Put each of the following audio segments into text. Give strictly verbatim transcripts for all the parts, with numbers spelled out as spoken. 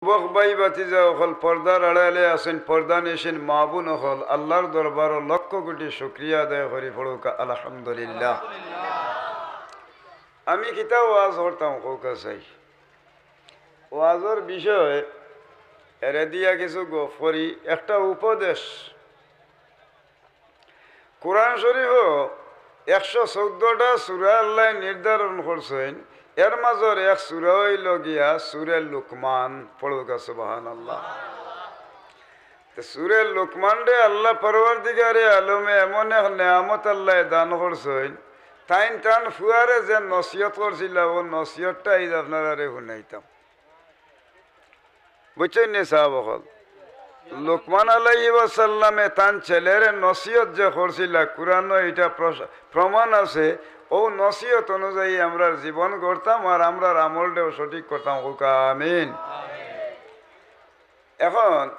যুবক ভাই ভাতিজা অকল, পর্দার আড়ালে আছইন, পর্দানিশীন মা বোন অকল, আল্লাহর দরবারো লক্ষ কোটি শুকরিয়া আদায় করি, পড়ুক্কা আলহামদুলিল্লাহ। আমি কিতা ওয়াজ করতাম কউক্কা চাই, ওয়াজর বিষয় এরে দিয়া কিছু গফ করি, একটা উপদেশ। কোরআন শরীফো একশো চৌদ্দটা সূরা আল্লায় নির্ধারণ করছইন, এর মাজর এক সূরা অইলো গিয়া সূরা লুকমান, পড়ুক্কা সুবহানাল্লাহ। তে সূরা লুকমানরে আল্লাহ পরওয়ারদিগারে আলমে এমন এক নেয়ামত আল্লায় দান করছইন, তাইন তান ফুয়ারে যে নসিহত করছিলা, অউ নসিহতটা আইজ আপনারারে হুনাইতাম। বুঝছইন নি সাব অকল? লুকমান আলাইহিস সালামে তান ছেলেরে নসিহত যে করছিলা, কোরআনো ইটা প্রস-, প্রমাণ আছে। অউ নসিহত অনুযায়ী আমরার জীবন গড়তাম আর আমরার আমলটাও সঠিক করতাম। কউক্কা আমিন। এখন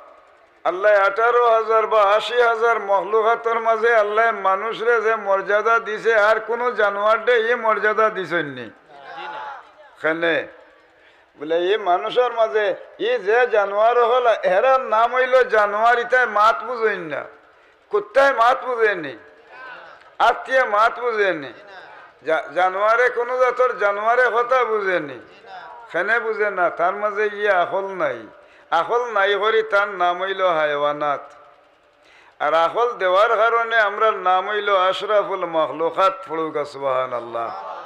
আল্লায় আঠারো হাজার বা আশি হাজার মখলুকাতর মাজে আল্লায় মানুষরে যে মর্যাদা দিছে, আর কুনু জানোয়াররে ই মর্যাদা দিছইন নি? কেনে? বুলে, ই মানুষর মাজে ই যে জানোয়ার অকল, এরার নাম অইলো জানোয়ার, ইতায় মাত বুঝইন না। কুত্তায় মাত বুঝে নি, আত্তিয়ে মাত বুঝে নি, জা-, জানোয়ারে, কুনু জাতর জানোয়ারে কথা বুঝে নি। কেনে বুঝে না? তার মাজে ই আকল নাই। আকল নাই করি তার নাম অইলো হায়ওয়ানাত। আর আকল দেওয়ার কারণে আমরার নাম অইলো আশরাফুল মখলুকাত, পড়ুক্কা সুবহানাল্লাহ।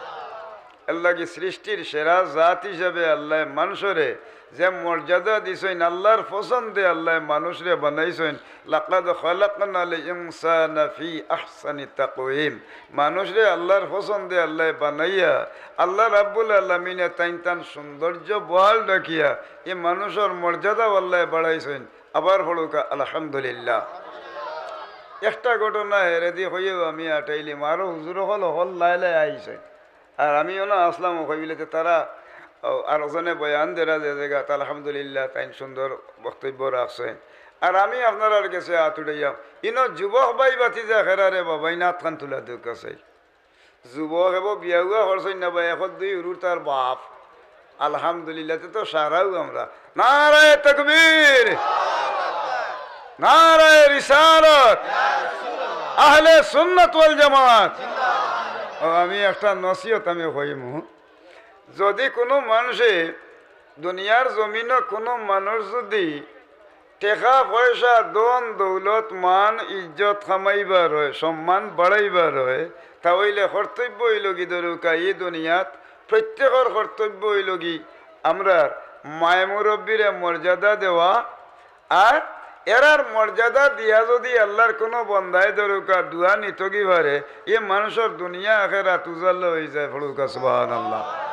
এরলাগি সৃষ্টির সেরা জাত হিসাবে আল্লায় মানুষরে যে মর্যাদা দিছইন, আল্লাহর পছন্দে আল্লায় মানুষরে বানাইছইন। লাকাদ খালাকনাল ইনসানা ফি আহসানি তাকওয়িম। মানুষরে আল্লাহর পছন্দে আল্লায় বানাইয়া, আল্লাহ রাব্বুল আলামিনে তাইন তান সৌন্দর্য বহাল রাখিয়া ই মানুষর মর্যাদাও আল্লায় বাড়াইছইন। আবার পড়ুক্কা আলহামদুলিল্লাহ। একটা ঘটনা এরেদি কইয়াউ আমি আটাইলিমু, আরো হুজুর অকল অকল লাই লাই আইছইন। আর আমি অনো আছলাম, কইবিলে তে তারা, ও, আরকজনে বয়ান দেরা যে জাগাত, আলহামদুলিল্লাহ, তাইন সুন্দর বক্তব্য রাখছইন। আর আমি আপনারার গেছে আত উঠাইয়াম, ইনো যুবক ভাই ভাতিজা খেরারে বাবা, ইনো আতখান তুলা দেউক্কা চাই। যুবক এবো বিয়া উয়া করছইন না বা, এক দুই হুরুর তার বাপ। আলহামদুলিল্লাহ, তে তো সারাউ আমরা। নারায়ে তাকবীর, নারায়ে রিসালাত, আহলে সুন্নাত ওয়াল জামাত। ও, আমি একটা নসিহত আমি কইমু, যদি কুনু মানষে দুনিয়ার জমিনো কুনু মানুষ যদি টেকা পয়সা, ধন দৌলত, মান ইজ্জত কামাইবার অয়, সম্মান বাড়াইবার অয়, তা অইলে কর্তব্য অইলো গি ধরুক্কা ই দুনিয়াত প্রত্যেকর কর্তব্য অইলো গি আমরার মায় মুরব্বিরে মর্যাদা দেওয়া। আর এরার মর্যাদা দিয়া যদি আল্লাহর কুনু বন্দায় ধরুক্কা দোয়া নিতোগি পারে, ই মানুষর দুনিয়া আখেরাত উজালা অইযায়, পড়ুক্কা সুবহানাল্লাহ।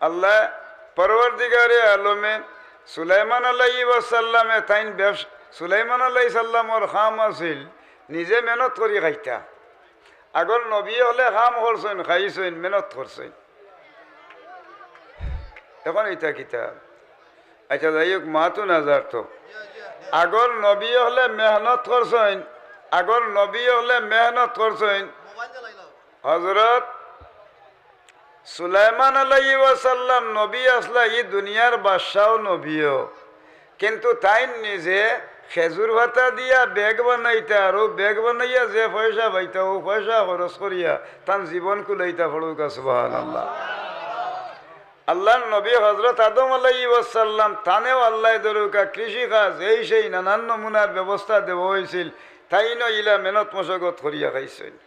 আল্লাহ পরওয়ারদিগারে আলমে সুলাইমান আলাইহিস সালামে তাইন ব্যবস-, সুলাইমান আলাইহিস সালামর কাম আছিল নিজে মেহনত করি খাইতা। আগর নবী অকলে কাম করছইন, খাইছইন, মেহনত করছইন। এখন ইতা কিতা? আচ্ছা, যাই হোক, মাতু নাজার তো। আগর নবী অকলে মেহনত করছইন, আগর নবী অকলে মেহনত করছইন। হজরত সুলাইমান আলাইহিস সালাম নবী আছলা, ই দুনিয়ার বাদশাও নবীও, কিন্তু তাইন নিজে খেজুর পাতা দিয়া বেগ বানাইতা, আর অউ বেগ বানাইয়া যে পয়সা পাইতা, অউ পয়সা খরচ করিয়া তান জীবন কুলাইতা, পড়ুক্কা সুবহানাল্লাহ। আল্লাহর নবী হজরত আদম আলাইহিস সালাম, তানেও আল্লায় ধরুক্কা কৃষি কাজ, এই সেই নানান নমুনার ব্যবস্থা দেওয়া অইছিল, তাইনও ইলা মেহনত মশাকত করিয়া খাইছইন।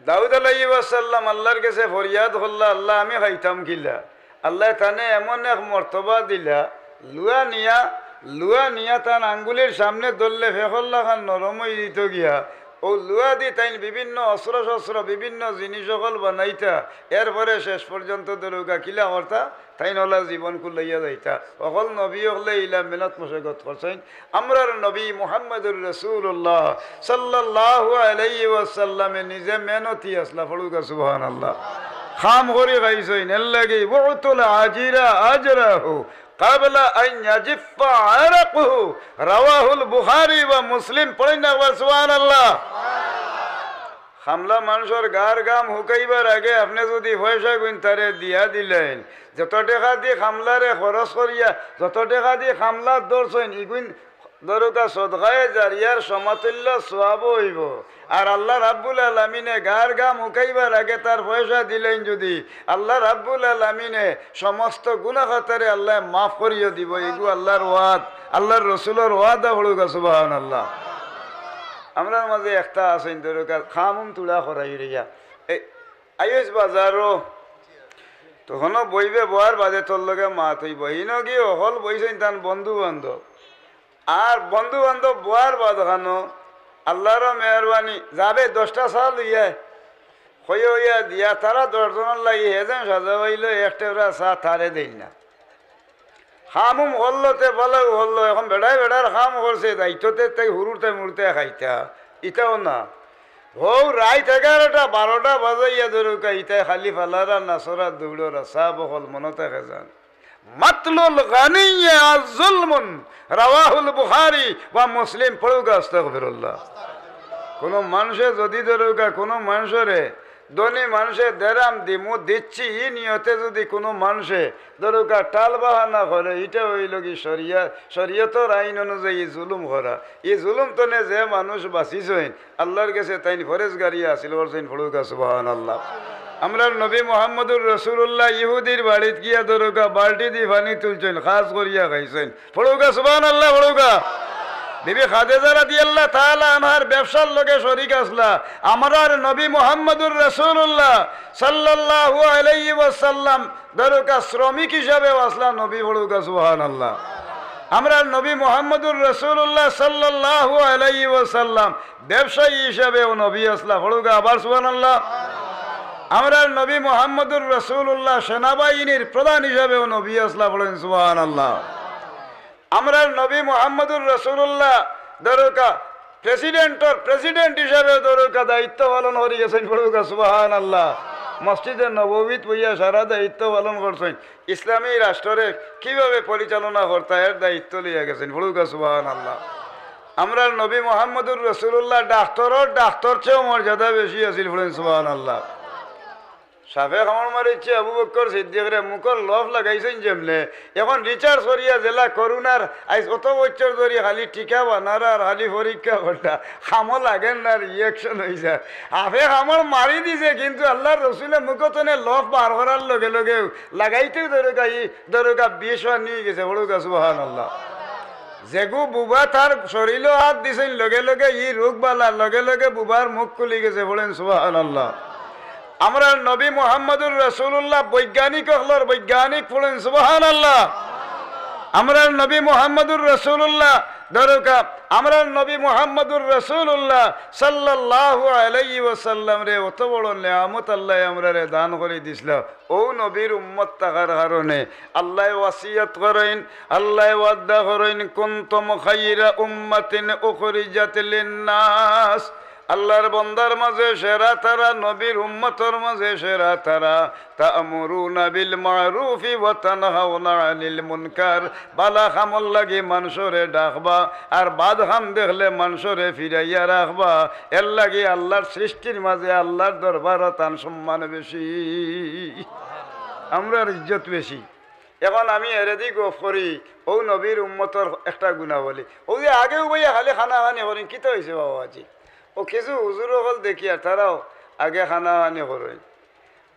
দাউদ আলাইহিস সালাম আল্লাহর গেছে ফরিয়াদ করলা, "আল্লাহ, আমি খাইতাম কিলা?" আল্লায় তানে এমন এক মর্তবা দিলা, লুয়া নিয়া, লুয়া নিয়া তান আঙ্গুলির সামনে ধরলে ফেকর লাখান নরম অইযিতো গিয়া। অউ লুয়া দি তাইন বিভিন্ন অস্ত্র-শস্ত্র, বিভিন্ন জিনিস অকল বানাইতা, এরপরে শেষ পর্যন্ত ধরুক্কা কিলা করতা, তাইন অলা জীবন কুলাইয়া যাইতা। অকল নবী অকলে ইলা মেহনত মশাকত করছইন। আমরার নবী মুহাম্মদুর রাসূলুল্লাহ সাল্লাল্লাহু আলাইহি ওয়াসাল্লামে নিজে মেহনতি আছলা, পড়ুক্কা সুবহানাল্লাহ। কাম করি খাইছইন, এরলাগি, "উতুল আজিরা আজরাহু ক্বাবলা আন ইয়াজিফা আরাকুহু", রাওয়াহুল বুখারী ওয়া মুসলিম। পড়ইন না একবার সুবহানাল্লাহ। কামলা মানষর গার ঘাম হুকাইবার আগে আপনে যুদি পয়সাগুইন তারে দিয়া দিলাইন, যত টেকা দি কামলারে খরচ করিয়া, যত টেকা দি কামলা ধরছইন, ইগুইন দরুকা সদকায়ে জারিয়ার সমতুল্য সওয়াবও অইবো। আর আল্লাহ রাব্বুল আলামিনে গার ঘাম হুকাইবার আগে তার পয়সা দিলাইন যুদি, আল্লাহ রাব্বুল আলামিনে সমস্ত গুনাহ খাতারে আল্লায় মাফ করিয়া দিবো। ইগু আল্লাহর ওয়াদ, আল্লাহর রসুলর ওয়াদা। পড়ুকা সুবহানাল্লাহ। আমরার মাঝে একটা আছইন দরুকা কাম উম তুড়া করাই রিয়া। এই আইস বাজারো তখনও বইবে, বওয়ার বাদে তোর লগে মাত অইবো। হিনো গিয়া হকল বইছইন তান বন্ধু বান্ধব। আর বন্ধু বান্ধব বওয়ার বাদ খানো আল্লাহর মেহেরবানি যাবে দশটা চা লইয়া, কইয়া অইয়া দিয়া তারা দশজনর লাগি হে যেন সাজা অইলো এক টেবরা চা তারে দেইন না। কাম উম করলো তে ভালাউ করলো, এখন বেটায় বেটার কাম করছে, দায়িত্বতে তাই হুরুতে মুরুতে খাইতা, ইতাও না। হউ রাইত এগারোটা বারোটা বাজাইয়া দরুকা, ইতায় খালি ফালারা নাচরা দৌড়রা, সাব অকল মনো থাকে যান। মাতলুল গানিয়ে আজ জুলমুন, রাওয়াহুল বুখারী ওয়া মুসলিম। পড়ুকা আস্তাগফিরুল্লাহ। কোনো মানষে যুদি দরুকা কোনো মানষরে ধনী মানষে দেরাম দিমু দিচ্ছি, ই নিয়তে যুদি কোনো মানষে দরুকা টাল বাহানা করে, ইটা অইলো কি শরিয়া-, শরিয়তর আইন অনুযায়ী জুলুম করা। ই জুলুম তনে যে মানুষ বাঁচিছইন, আল্লাহর গেছে তাইন ফরেজগারি হাসিল করছইন। পড়ুকা সুবহানাল্লাহ। আমরার নবী মুহাম্মদুর রাসূলুল্লাহ ইহুদির বাড়িত গিয়া দরুকা বালটি দি পানি তুলছইন, খাস করিয়া খাইছইন। পড়ুকা সুবহানাল্লাহ, পড়ুকা। বিবি খাদিজা রাদিয়াল্লাহু তাআলা আনহার ব্যবসার লগে শরিক আছলা। আমরার নবী মুহাম্মদুর রাসূলুল্লাহ সাল্লাল্লাহু আলাইহি ওয়াসাল্লাম দরুকা শ্রমিক হিসাবেও আছলা নবী। পড়ুকা সুবহানাল্লাহ। আমরার নবী মুহাম্মদুর রাসূলুল্লাহ সাল্লাল্লাহু আলাইহি ওয়াসাল্লাম ব্যবসায়ী হিসাবেও নবী আছলা। পড়ুকা আবার সুবহানাল্লাহ। আমরার নবী মুহাম্মদুর রাসূলুল্লাহ সেনাবাহিনীর প্রধান হিসাবেও নবী আছলা। পড়েন সুবহানাল্লাহ। আমরার নবী মুহাম্মদুর রাসূলুল্লাহ দরুকা প্রেসিডেন্টর প্রেসিডেন্ট হিসাবে দরুকা দায়িত্ব পালন করি গেছইন। পড়ুকা সুবহানাল্লাহ। মসজিদে নববীত বইয়া সারা দায়িত্ব পালন করছইন। ইসলামী রাষ্ট্ররে কিভাবে পরিচালনা করতা এর দায়িত্ব লইয়া গেছইন। পড়ুকা সুবহানাল্লাহ। আমরার নবী মুহাম্মদুর রাসূলুল্লাহ ডাক্তরর ডাক্তর চেয়েও মর্যাদা বেশি আছিল। পড়েন সুবহানাল্লাহ। সাপে কামড় মারিছে আবু বকর সিদ্দিকরে, মুখর লফ লাগাইছইন যেমনে। এখন রিসার্চ করিয়া যেলা করোনার আইজ অত বছর ধরি খালি টিকা বানারা আর খালি পরীক্ষা করতা, কামো লাগের না, রিয়েকশন অইযার। সাপে কামড় মারি দিছে, কিন্তু আল্লাহর রসুলে মুখ তনে লফ বার করার লগে লগেউ লাগাইতেউ দরুকা ই দরুকা বিষ নিয়ে গেছে। পড়ুকা সুবহানাল্লাহ। যেগু বুবা তার শরীলো আত দিছইন, লগে লগে ই রোগ বালা, লগে লগে বুবার মুখ খুলি গেছে। পড়েন সুবহানাল্লাহ। আমরার নবী মুহাম্মদুর রাসূলুল্লাহ বৈজ্ঞানিক অকলর বৈজ্ঞানিক। পড়েন সুবহানাল্লাহ। আমরার নবী মুহাম্মদুর রাসূলুল্লাহ দরুকা, আমরার নবী মুহাম্মদুর রাসূলুল্লাহ সাল্লাল্লাহু আলাইহি ওয়াসাল্লামরে অত বড় নিয়ামত আল্লায় আমরারে দান করি দিছলা। অউ নবীর উম্মত থাকার কারণে আল্লায় ওয়াসিয়ত করইন, আল্লায় ওয়াদা করইন, "কুনতুম খায়রা উম্মাতিন উখরিজাত লিন্নাস।" আল্লাহর বন্দার মাঝে সেরা তারা, নবীর উম্মতর মাঝে সেরা তারা। "তা'মুরুনা বিল মা'রুফি ওয়া তানহাউনা আনিল মুনকার।" বালা কামর লাগি মানষরে ডাকবা, আর বাদ কাম দেখলে মানষরে ফিরাইয়া রাখবা। এর লাগি আল্লাহর সৃষ্টির মাঝে আল্লাহর দরবারো তান সম্মান বেশি, আমরার ইজ্জত বেশি। এখন আমি এরেদি গফ করি, অউ নবীর উম্মতর একটা গুণাবলী। অউ যে আগেউ বইয়া খালি কানাকানি করইন, কিতা অইছে বাবা আজি? অউ কিছু হুজুর অকল দেখিয়ার তারাও আগে কানাকানি করইন।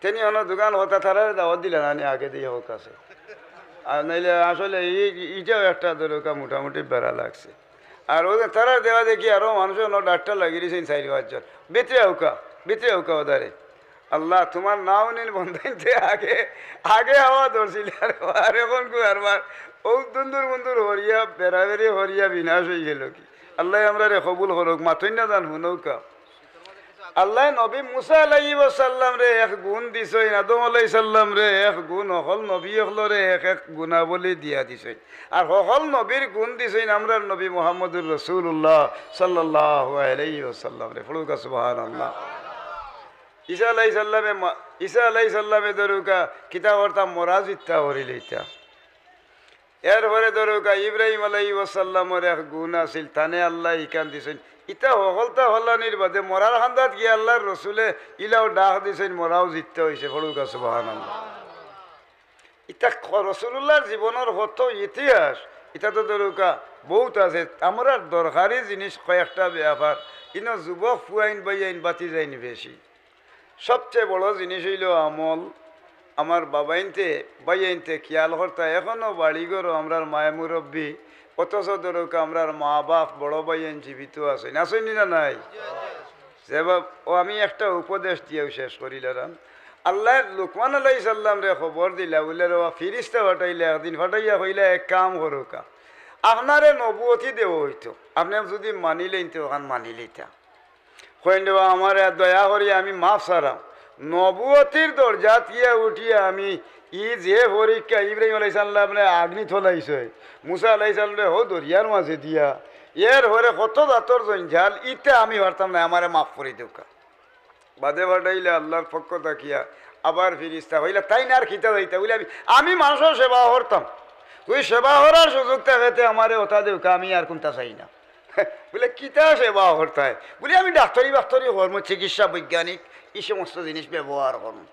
তেনি অনো দুকান কথা তারারে দাওয়াত দিলা না নি আগে দিয়া হক আছে। আর নাইলে আসলে ই-, ইটাও একটা দরুকা মোটামুটি বেড়া লাগছে। আর অউ যে তারার দেওয়া দেখি আরো মানুষ অনো ডাক্তার লাগি দিছইন চাইর পাঁচজন। ভিতরে আউক্কা, ভিতরে আউক্কা অদারে। আল্লাহ, তুমার নাও নিন বন্দাইনতে আগে, আগে হাওয়া ধরছিল আর, আর এখন কই আর বার। অউ দুন্দুর মুন্দুর হরিয়া, বেড়াবেড়ি হরিয়া বিনাশ অইগেলো কি। আল্লায় আমরারে কবুল করউক, মাতইন না যান হুনউক্কা। আল্লায় নবী মুসা আলাইহিস সালামরে এক গুণ দিছইন, আদম আলাইহিস সালামরে এক গুণ, হকল নবী অকলরে এক এক গুণাবলী দিয়া দিছইন। আর হকল নবীর গুণ দিছইন আমরার নবী মুহাম্মদুর রাসূলুল্লাহ সাল্লাল্লাহু আলাইহি ওয়াসাল্লামরে। পড়ুক্কা সুবহানাল্লাহ। ঈসা আলাইহিস সালামে মা-, ঈসা আলাইহিস সালামে দরুক্কা কিতা করতা, মরা জিত্তা করি লইতা। এরপরে ধরউক্কা ইব্রাহিম আলাইহিস সালামর এক গুণ আছিল, তানে আল্লায় ইখান দিছইন। ইতা হকলতা হলানির বাদে মরার কান্দাত গিয়া আল্লার রসুলে ইলাও ডাক দিছইন, মরাও জিততে অইছে। পড়উক্কা সুবহানাল্লাহ। ইতা ক-, রসুলুল্লাহর জীবনর কত ইতিহাস, ইতা তো ধরউক্কা বউত আছে। আমরার দরকারি জিনিস কয়েকটা ব্যাপার, ইনো যুবক ফুয়াইন বাইয়াইন বাতি যাইন বেশি। সবচেয়ে বড় জিনিস অইলো আমল। আমার বাবাইন্তে, বাইয়াইন্তে খিয়াল করতা, এখনো বাড়িঘরো আমরার মায় মুরব্বি, অথচ ধরউক্কা আমরার মা বাপ, বড় বাইয়াইন জীবিত আছইন, আছইন নি না নাই? যেবা-, ও আমি একটা উপদেশ দিয়াউ শেষ করিলাম। আল্লায় লুকমান আলাইহিস সালামরে খবর দিলা, বুলে, "রে বা, ফিরিস্তা পাঠাইলা, একদিন পাঠাইয়া কইলা, এক কাম করউক্কা, আপনারে নবুয়তি দেওয়া অইতো, আপনে যুদি মানিলাইন তে অখান মানিলাইতা।" কইন, "রে বা, আমারে দয়া করি আমি মাফ চাইরাম। নবুয়তির দরজাত গিয়া উঠিয়া আমি ই যে পরীক্ষা ইব্রাহিম আলাইহিস সালামরে আগ্নিত ফালাইছে, মুসা আলাইহিস সালামরে হউ দরিয়ার মাঝে দিয়া, এরপরে কত জাতর জঞ্জাল, ইতা আমি পারতাম নায়, আমারে মাফ করি দেউক্কা।" বাদে পাঠাইলা আল্লার পক্ষ থাকিয়া আবার ফিরিস্তা। কইলা, "তাইন আর কিতা চাইতা?" বুলে, "আমি, আমি মানষর সেবা করতাম, যুদি সেবা করার সুযোগ থাকে তে আমারে অতা দেউক্কা, আমি আর কুনতা চাই না।" বুলে, "কিতা সেবা করতায়?" বুলে, "আমি ডাক্তারি বাক্তারি করমু, চিকিৎসা বৈজ্ঞানিক, ই সমস্ত জিনিস ব্যবহার করমু।"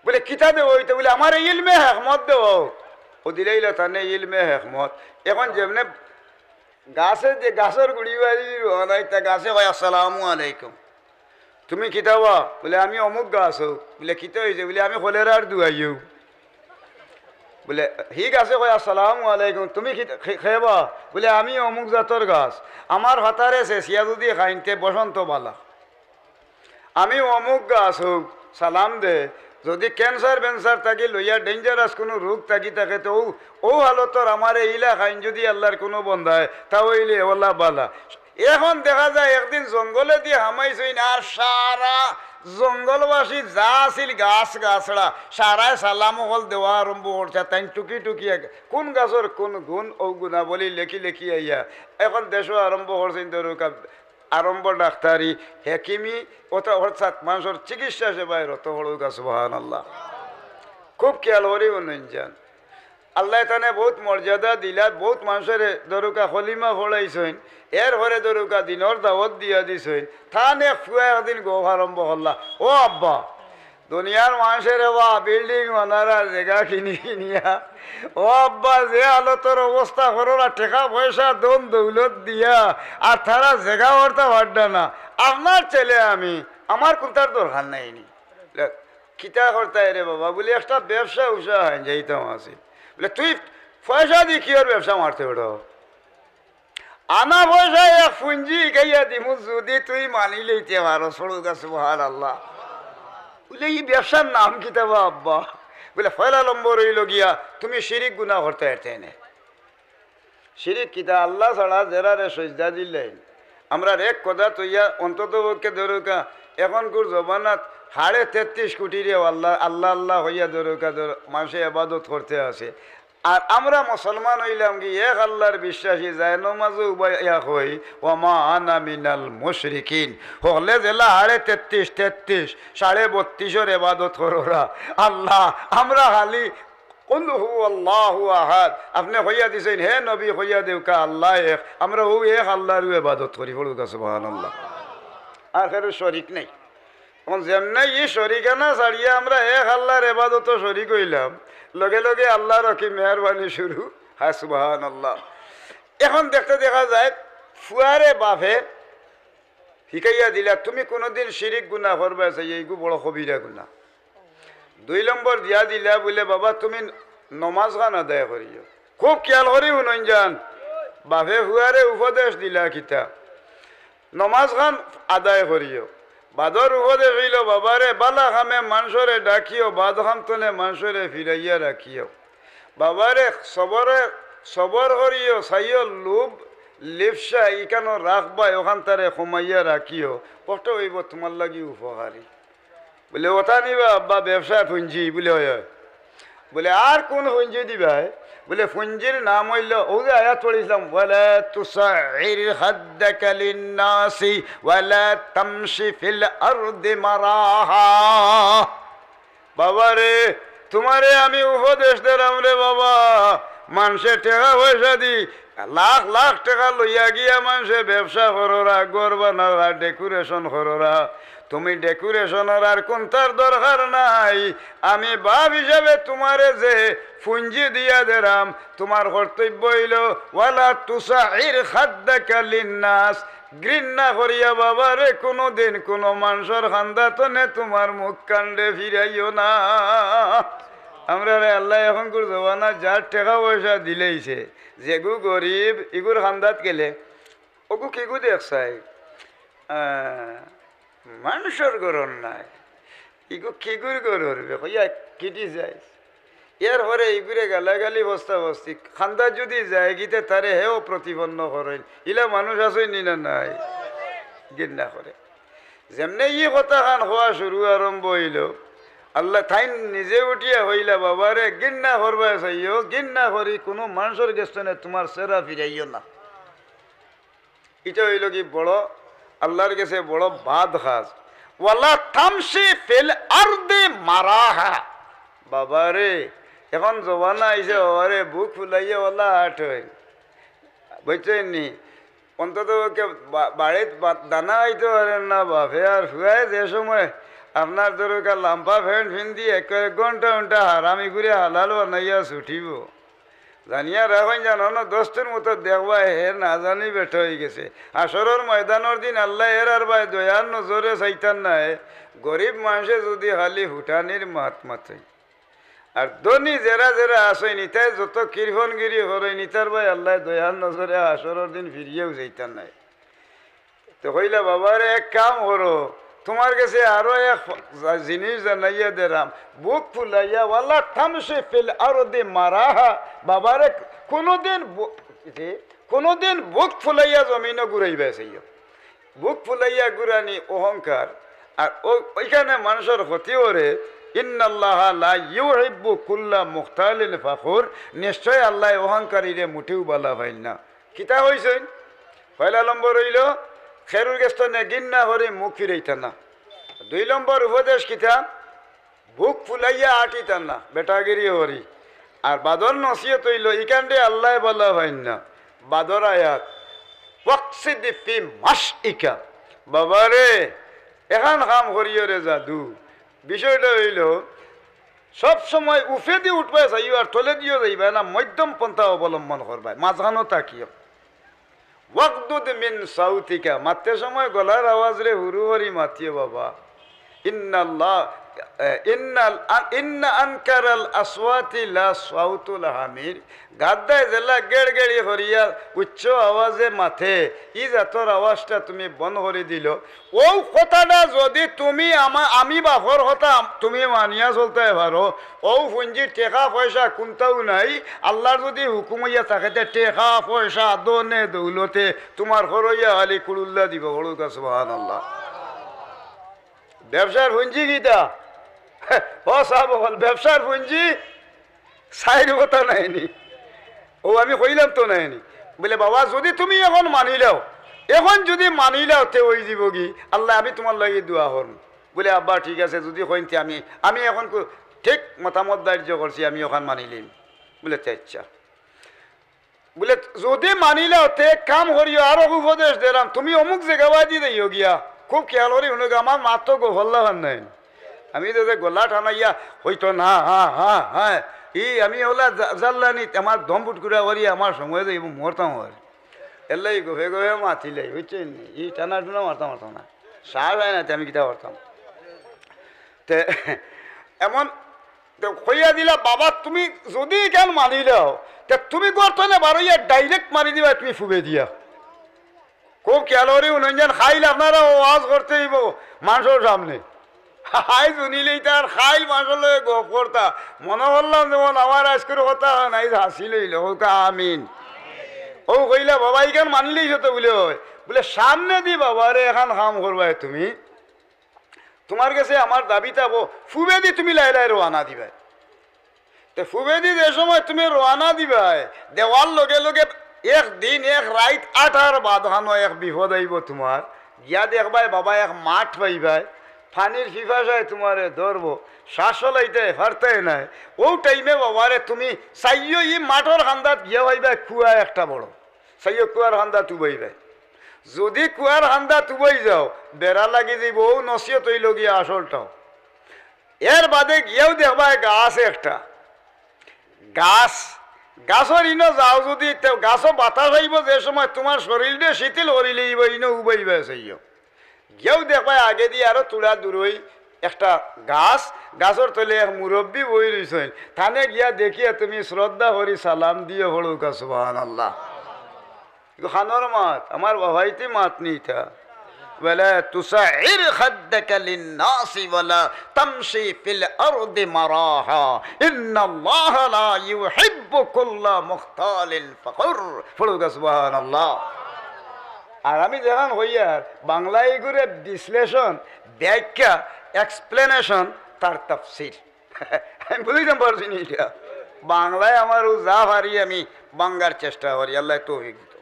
বুলে, "কিতা দেওয়া অইতো?" বুলে, "আমারে ইলমে হেকমত দেওয়া অউক।" অউ দিলাইলা তানে ইলমে হেকমত। এখন যেমনে গাছে যে গাছর গুড়ি বাড়ি রওনা, ইতা গাছে কয়, "আসসালামু আলাইকুম।" "তুমি কিতা বা?" বুলে, "আমি অমুক গাছ অউ।" বুলে, "কিতা অইছে?" বুলে, "আমি কলেরার দুয়াইও।" বুলে, হি গাছে কয়, "আসসালামু আলাইকুম, তুমি কিতা, খে-, কে বা?" বুলে, "আমি অমুক জাতর গাছ, আমার পাতারে ছেছিয়া যুদি খাইন তে বসন্ত বালা। আমি অমুক গাছ অউ, সালাম দে, যুদি cancer বেন্সার থাকি লইয়া dangerous কুনু রোগ থাকি থাকে তে অউ, অউ হালতর আমারে ইলা খাইন যুদি আল্লার কুনু বন্দায়, তা অইলে অলা বালা।" এখন দেখা যায় একদিন জঙ্গলেদি হামাইছইন, আর সারা জঙ্গলবাসী যা আছিল গাছ গাছড়া, সারায় সালাম অকল দেওয়া আরম্ভ করছে। তাইন টুকি টুকি এক-, কুন গাছর কুন গুণ, অউ গুণাবলী লেখি লেখি আইয়া এখন দেশো আরম্ভ করছইন ধরউক্কা আরম্ভ ডাক্তারি, হেকিমি, অতা-, অর্থাৎ মানষর চিকিৎসা সেবায় রত। পড়উক্কা সুবহানাল্লাহ। খুব খিয়াল করি হুনইন যান। আল্লায় তানে বউত মর্যাদা দিলা, বউত মানষরে ধরউক্কা কলিমা পড়াইছইন, এরপরে ধরউক্কা দিনর দাওয়াত দিয়া দিছইন। তান এক ফুয়া একদিন গফ আরম্ভ করলা, "ও আব্বা, দুনিয়ার মানষরে বা building বানারা জাগা কিনি কিনিয়া, ও আব্বা, যে হালতর অবস্থা কররা, টেকা পয়সা ধন দৌলত দিয়া, আর তারা জাগা করতা পাররা না। আপনার ছেলে আমি, আমার কুনতার দরকার নাই নি।" "কিতা করতায় রে বাবা?" বুলে, "একটা ব্যবসা উবসা অইন যাইতাম আছিল।" বুলে, "তুই পয়সাদি কিওর ব্যবসা মারতে বেটা? আনা পয়সায় এক পুঞ্জি হিকাইয়া দিমু, যুদি তুই মানিলাইতে পারস।" পড়উক্কা সুবহানাল্লাহ। বুলে, "ই ব্যবসার নাম কিতা বা আব্বা?" বুলে, "পয়লা নম্বর অইলো গিয়া তুমি শিরিক গুনা করতায় পারতায় নায়।" শিরিক কিতা? আল্লা ছাড়া যেরারে সইজদা দিলাইন। আমরার এক কথা তইয়া অন্তত পক্ষে ধরউক্কা, এখনকুর জমানাত সাড়ে তেত্রিশ কোটিরেও আল্লা, আল্লা, আল্লা কইয়া ধরউক্কা, ধর-, মানষে এবাদত করতে আছে। আর আমরা মুসলমান অইলাম কি এক আল্লার বিশ্বাসী, যায় নমাজও উবাইয়া কই, "ওয়া মা আনা মিনাল মুশরিকিন।" হকলে যেলা সাড়ে তেত্রিশ, তেত্রিশ, সাড়ে বত্রিশর এবাদত কররা। আল্লা, আমরা খালি কুল হু আল্লাহু আহাদ। আপনে কইয়া দিছইন, হে নবী, কইয়া দেউক্কা, আল্লা এক। আমরা অউ এক আল্লারউ এবাদত করি, পড়উক্কা সুবহানাল্লাহ। আর কেউর শরিক নাই। অখন যেমনে ই শরিকানা ছাড়িয়া আমরা এক আল্লার এবাদতো শরিক অইলাম, লগে লগে আল্লারও কি মেহেরবানি শুরু। হায় সুবহানাল্লাহ। অখন দেখতে দেখা যায়, ফুয়ারে বাফে হিকাইয়া দিলা, "তুমি কুনুদিন শিরিক গুনা করবায় চাইও, ইগু বড় কবিরা গুনা।" দুই নম্বর দিয়া দিলা বুলে, "বাবা, তুমি নমাজখান আদায় করিও।" খুব খিয়াল করি হুনইন যান, বাফে ফুয়ারে উপদেশ দিলা কিতা? নমাজখান আদায় করিও। বাদর উপদেশ অইলো, "বাবারে, বালা কামে মানষরে ডাকিও, বাদ কাম তনে মানষরে ফিরাইয়া রাখিও।" বাবারে, সবরে, সবর করিও, চাইও লোভ, লিপ্সা, ইখানো রাখবায়, অখান তারে কমাইয়া রাখিও, অটা অইবো তুমার লাগি উপকারী। বুলে, "অটা নিবা আব্বা, ব্যবসায় পুঞ্জি?" বুলে, "অয়, অয়।" বুলে, "আর কুন পুঞ্জি দিবায়?" বুলে, "পুঞ্জির নাম অইলো, অউ যে আয়াত পড়ছিলাম, ওয়ালা তুসাইর খাদ্দাকা লিন্নাসি ওয়ালা তামশি ফিল আরদি মারাহা।" বাবারে, তুমারে আমি উপদেশ দিরাম রে বাবা, মানষে টেকা পয়সা দি লাখ লাখ টেকা লইয়া গিয়া মানষে ব্যবসা কররা, ঘর বানারা, decoration কররা। তুমি decoration-র আর কুনটার দরকার নাই। আমি বাপ হিসাবে তুমারে যে পুঞ্জি দিয়া দেরাম, তুমার কর্তব্য অইলো, "ওয়ালা তুসাইর খাদ্দাকা লিন্নাস।" ঘৃণা করিয়া বাবারে কুনুদিন কুনু মানষর কান্দা তনে তুমার মুখ কান্ডে ফিরাইও না। আমরারে আল্লায় এখনকুর জমানা যার টেকা পয়সা দিলাইছে, যেগু গরিব, ইগুর কান্দাত গেলে, "ওগু কিগু দেখছাই? আহ, মানষর ঘরর নায়, ইগু কিগুর ঘরর বে?" কইয়া criticize। এরপরে ইগুরে গালাগালি, বস্তা বস্তি, কান্দাত যুদি যায় গিতে তারে হেও প্রতিপন্ন করইন। ইলা মানুষ আছইন নি না নাই? ঘৃণা করে। যেমনে ই কথাখান কওয়া শুরু আরম্ভ অইলো, আল্লায় তাইন নিজে উঠিয়া কইলা, "বাবারে, ঘৃণা করবায় চাইও, ঘৃণা করি কুনু মানষর গেছ তনে তুমার চেহারা ফিরাইও না।" ইটা অইলো কি বড়, আল্লার গেছে বড় বাদ কাজ। "ওয়ালা তামশি ফিল আরদি মারাহা।" বাবারে, এখন জমানা আইছে বাবারে, বুক ফুলাইয়া ওলা আট অয়। বুঝছইন নি? অন্তত ওকে বা-, বাড়িত বা-, দানা আইতো পারের না বাপে, আর ফুয়ায় যে সময় আপনার দরকার লাম্বা প্যান্ট ফিন্দি এক, এক ঘন্টা ঘন্টা হারামি করে হালাল বানাইয়া ছুটিবো। জানিয়া রাখইন যেন অন্য দস্তুর মতো দেখবায়, হে না জানি বেটা অইগেছে। হাশরর ময়দানর দিন আল্লায় এর আর বায় দয়ার নজরে চাইতা নায়। গরিব মানষে যুদি খালি ফুটানির মাত মাতইন, আর ধনী যেরা যেরা আছইন, ইতায় যত কৃপণগিরি করইন, ইতার বায় আল্লায় দয়ার নজরে হাশরর দিন ফিরিয়াও চাইতা নায়। তে কইলা, "বাবারে, এক কাম করো, তুমার গেছে আরো এক জিনিস জানাইয়া দেরাম, বুক ফুলাইয়া, ওয়ালা তামশি ফিল আরদি মারাহা।" বাবারে, কুনুদিন বু-, জি, কুনুদিন বুক ফুলাইয়া জমিনো ঘুরাইবায় চাইও। বুক ফুলাইয়া ঘুরানি অহংকার, আর ও-, ওইখানে মানষর ক্ষতি করে। "ইন্নাল্লাহা লা ইউহিব্বু কুল্লা মুখতালিন ফাখুর।" নিশ্চয় আল্লায় অহংকারীরে মুটেও বালা পাইন না। কিতা কইছইন? পয়লা নম্বর অইলো, খেরুর গেছ তনে ঘৃণা করি মুখ ফিরাইতা না। দুই নম্বর উপদেশ কিতা? বুক ফুলাইয়া আটিতা না, বেটাগিরি করি। আর বাদর নসিহত অইলো, ইখানরে আল্লায় বালা পাইন না। বাদর আয়াত, "ওয়াকসিদ ফি মাশইকা।" বাবারে, এখান কাম করিও রে যাদু। বিষয়টা অইলো, সব সময় উফেদি উঠবায় চাইও আর তলেদিও যাইবায় না, মধ্যম পন্থা অবলম্বন করবায়, মাঝখানো থাকিও। "ওয়াগদুদ মিন সাউতিকা", মাততে সময় গলার আওয়াজরে হুরু করি মাতিও বাবা। ইন্নাল্লাহ, এ, ইন্নাল আন-, ইন্না আনকারাল আসওয়াতি লা সাউতুল হামির। গাদ্দায় যেলা গেড়গেড়ি করিয়া উচ্চ আওয়াজে মাতে, ই জাতর আওয়াজটা তুমি বন্ধ করি দিলো। অউ কথাটা যুদি তুমি আমা-, আমি বাপর কথা তুমি মানিয়া চলতায় পারো, অউ পুঞ্জি টেকা পয়সা কুনটাও নাই, আল্লার যুদি হুকুম অইয়া থাকে, তে টেকা পয়সা, ধনে দৌলতে তুমার ঘর অইয়া খালি কুড়ুল্লা দিবো, বড় সুবহানাল্লাহ। ব্যবসার পুঞ্জি কিতা? ও সাব অকল, ব্যবসার পুঞ্জি চাইর কথা নায়নি। অউ আমি কইলাম তো নায়নি। বুলে, "বাবা, যুদি তুমি এখন মানিলাও, এখন যুদি মানিলাও, তে অইযিবোগি, আল্লায় আমি তুমার লাগি দোয়া করমু।" বুলে, "আব্বা, ঠিক আছে, যুদি কইন, তে আমি, আমি এখন কু-, ঠিক মতামত ধার্য করছি, আমি অখান মানিলিমু।" বুলে, "তে আইচ্ছা।" বুলে, "যুদি মানিলাও, তে এক কাম করিও, আরো উপদেশ দিলাম, তুমি অমুক জাগাবাদি যাইও গিয়া, খুব খেয়াল করি হুনো গি, আমার মাত তো গফল্লা হান নাই।" আমি তো যে গলা টানাইয়া অইতো না, হা, হা, হা। ই আমি অলা জা-, জাল্লানি, আমার দম বুটকুড়া করি, আমার সময় যাইবো, মরতাম অর। এরলাগি গফে গফে মাতিলাই, বুঝছইন নি? ই টানা টুনা মারতাম পারতাম না। সাহস অয় না, তে আমি কিতা করতাম? তে এমন, তে কইয়া দিলা, "বাবা, তুমি যুদি ইখান মানিলাও, তে তুমি ঘর তনে বারইয়া direct মারি দিবায় তুমি ফুবেদিয়া।" খুব খেয়াল করি হুনইন যেন, কাইল আপনারা ওয়াজ করতে অইবো মানষর সামনে। আইজ হুনিলে ইতা আর কাইল মানষর লগে গফ করতা। মনো করলাম যেমন আমার আইজকুর কথা অয় না, আইজ হাসিল অইলো, কউক্কা আমিন। অউ কইলা, "বাবা, ইখান মানিলিছো তো?" বুলে, "অয়।" বুলে, "সামনেদি বাবারে এখান কাম করবায় তুমি, তুমার গেছে আমার দাবি থাকবো, ফুবেদি তুমি লাইলায় রওয়ানা দিবায়।" তে ফুবেদি যে সময় তুমি রওয়ানা দিবায়, দেওয়ার লগে লগে এক দিন এক রাইত আটার বাদ খানো এক বিপদ আইবো তুমার। গিয়া দেখবায় বাবা এক মাঠ পাইবায়, পানির পিপাসায় তুমারে ধরবো, শ্বাস লইতে পারতায় নায়। অউ টাইমে বাবারে তুমি চাইও, ই মাঠর কান্দাত গিয়া পাইবায় কুয়া একটা বড়, চাইও কুয়ার কান্দাত উবাইবায়। যুদি কুয়ার কান্দাত উবাই যাও, বেড়া লাগি যাইবো, অউ নসিহত অইলো গিয়া আসলটাও। এর বাদে গিয়াউ দেখবায় গাছ একটা, গাছ, গাছর ইনো যাও যুদি, তে গাছো বাতাস আইবো যে সময় তুমার শরীলরে শিথিল করিলিবো, ইনো উবাইবায় চাইও। গিয়াউ দেখবায় আগেদি আরো থুড়া দূরই একটা গাছ, গাছর তলে এক মুরব্বি বই রইছইন। তানে গিয়া দেখিয়া তুমি শ্রদ্ধা করি সালাম দিও, পড়উক্কা সুবহানাল্লাহ। ইগু কানর মাত, আমার বাবাইতে মাত নি ইতা। ولا تصعر خدك للناس ولا تمش في الأرض مرحا إن الله لا يحب كل مختال فخور। পড়উক্কা সুবহানাল্লাহ। আর আমি যেখান কইয়ার, বাংলা ইগুরে বিশ্লেষণ, ব্যাখ্যা, explanation, তার তাফসীর। আমি বুঝাইতাম পারছি নি ইটা। বাংলায় আমার অউ যা পারি আমি বাঙ্গার চেষ্টা করি, আল্লায় তৌফিক দিতো।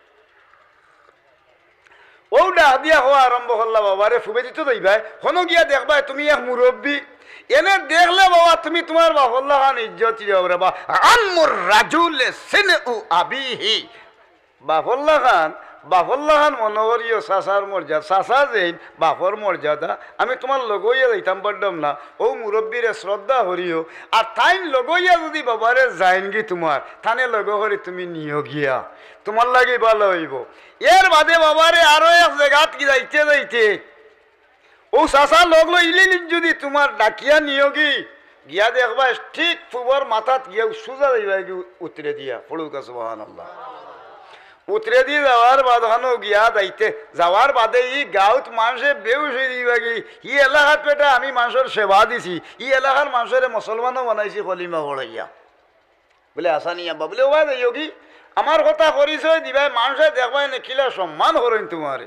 অউ ডাক দিয়া কওয়া আরম্ভ করলা, "বাবারে, ফুবাইদি তো যাইবায়, হনো গিয়া দেখবায় তুমি এক মুরব্বি, এনে দেখলে বাবা তুমি তুমার বাপর লাখান ইজ্জত দিও রে বা, আম্মুর রাজুলে সিনউ আবিহি।" বাপর লাখান, বাপর লাখান মনো করিও চাচার মর্যাদা, চাচা যেইন বাপর মর্যাদা, আমি তুমার লগে অইয়া যাইতাম পারতাম না, অউ মুরব্বিরে শ্রদ্ধা করিও। আর তাইন লগে অইয়া যুদি বাবারে যাইনগি তুমার, তানে লগে করি তুমি নিও গিয়া, তুমার লাগি ভালা অইবো। এর বাদে বাবারে আরো এক জাগাত কি যাইতে যাইতে অউ চাচা লগ লইলিন যুদি তুমার ডাকিয়া নিওগি, গিয়া দেখবায় ঠিক ফুবর মাথাত গিয়া সুজা যাইবায়গি উতরে দিয়া, পড়উক্কা সুবহানাল্লাহ। উতরেদি যাওয়ার বাদ খানো গিয়া যাইতে, যাওয়ার বাদে ই গাউত মানষে বেহুশ অই যাইবাগি, ই এলাকাত বেটা আমি মানষর সেবা দিছি, ই এলাকার মানষরে মুসলমানও বানাইছি কলিমা পড়াইয়া। বুলে, "আসানি আব্বা।" বুলে, "ওবা যাইওগি, আমার কথা পরিচয় দিবায়, মানষে দেখবায় নে কিলা সম্মান করইন তুমারে।"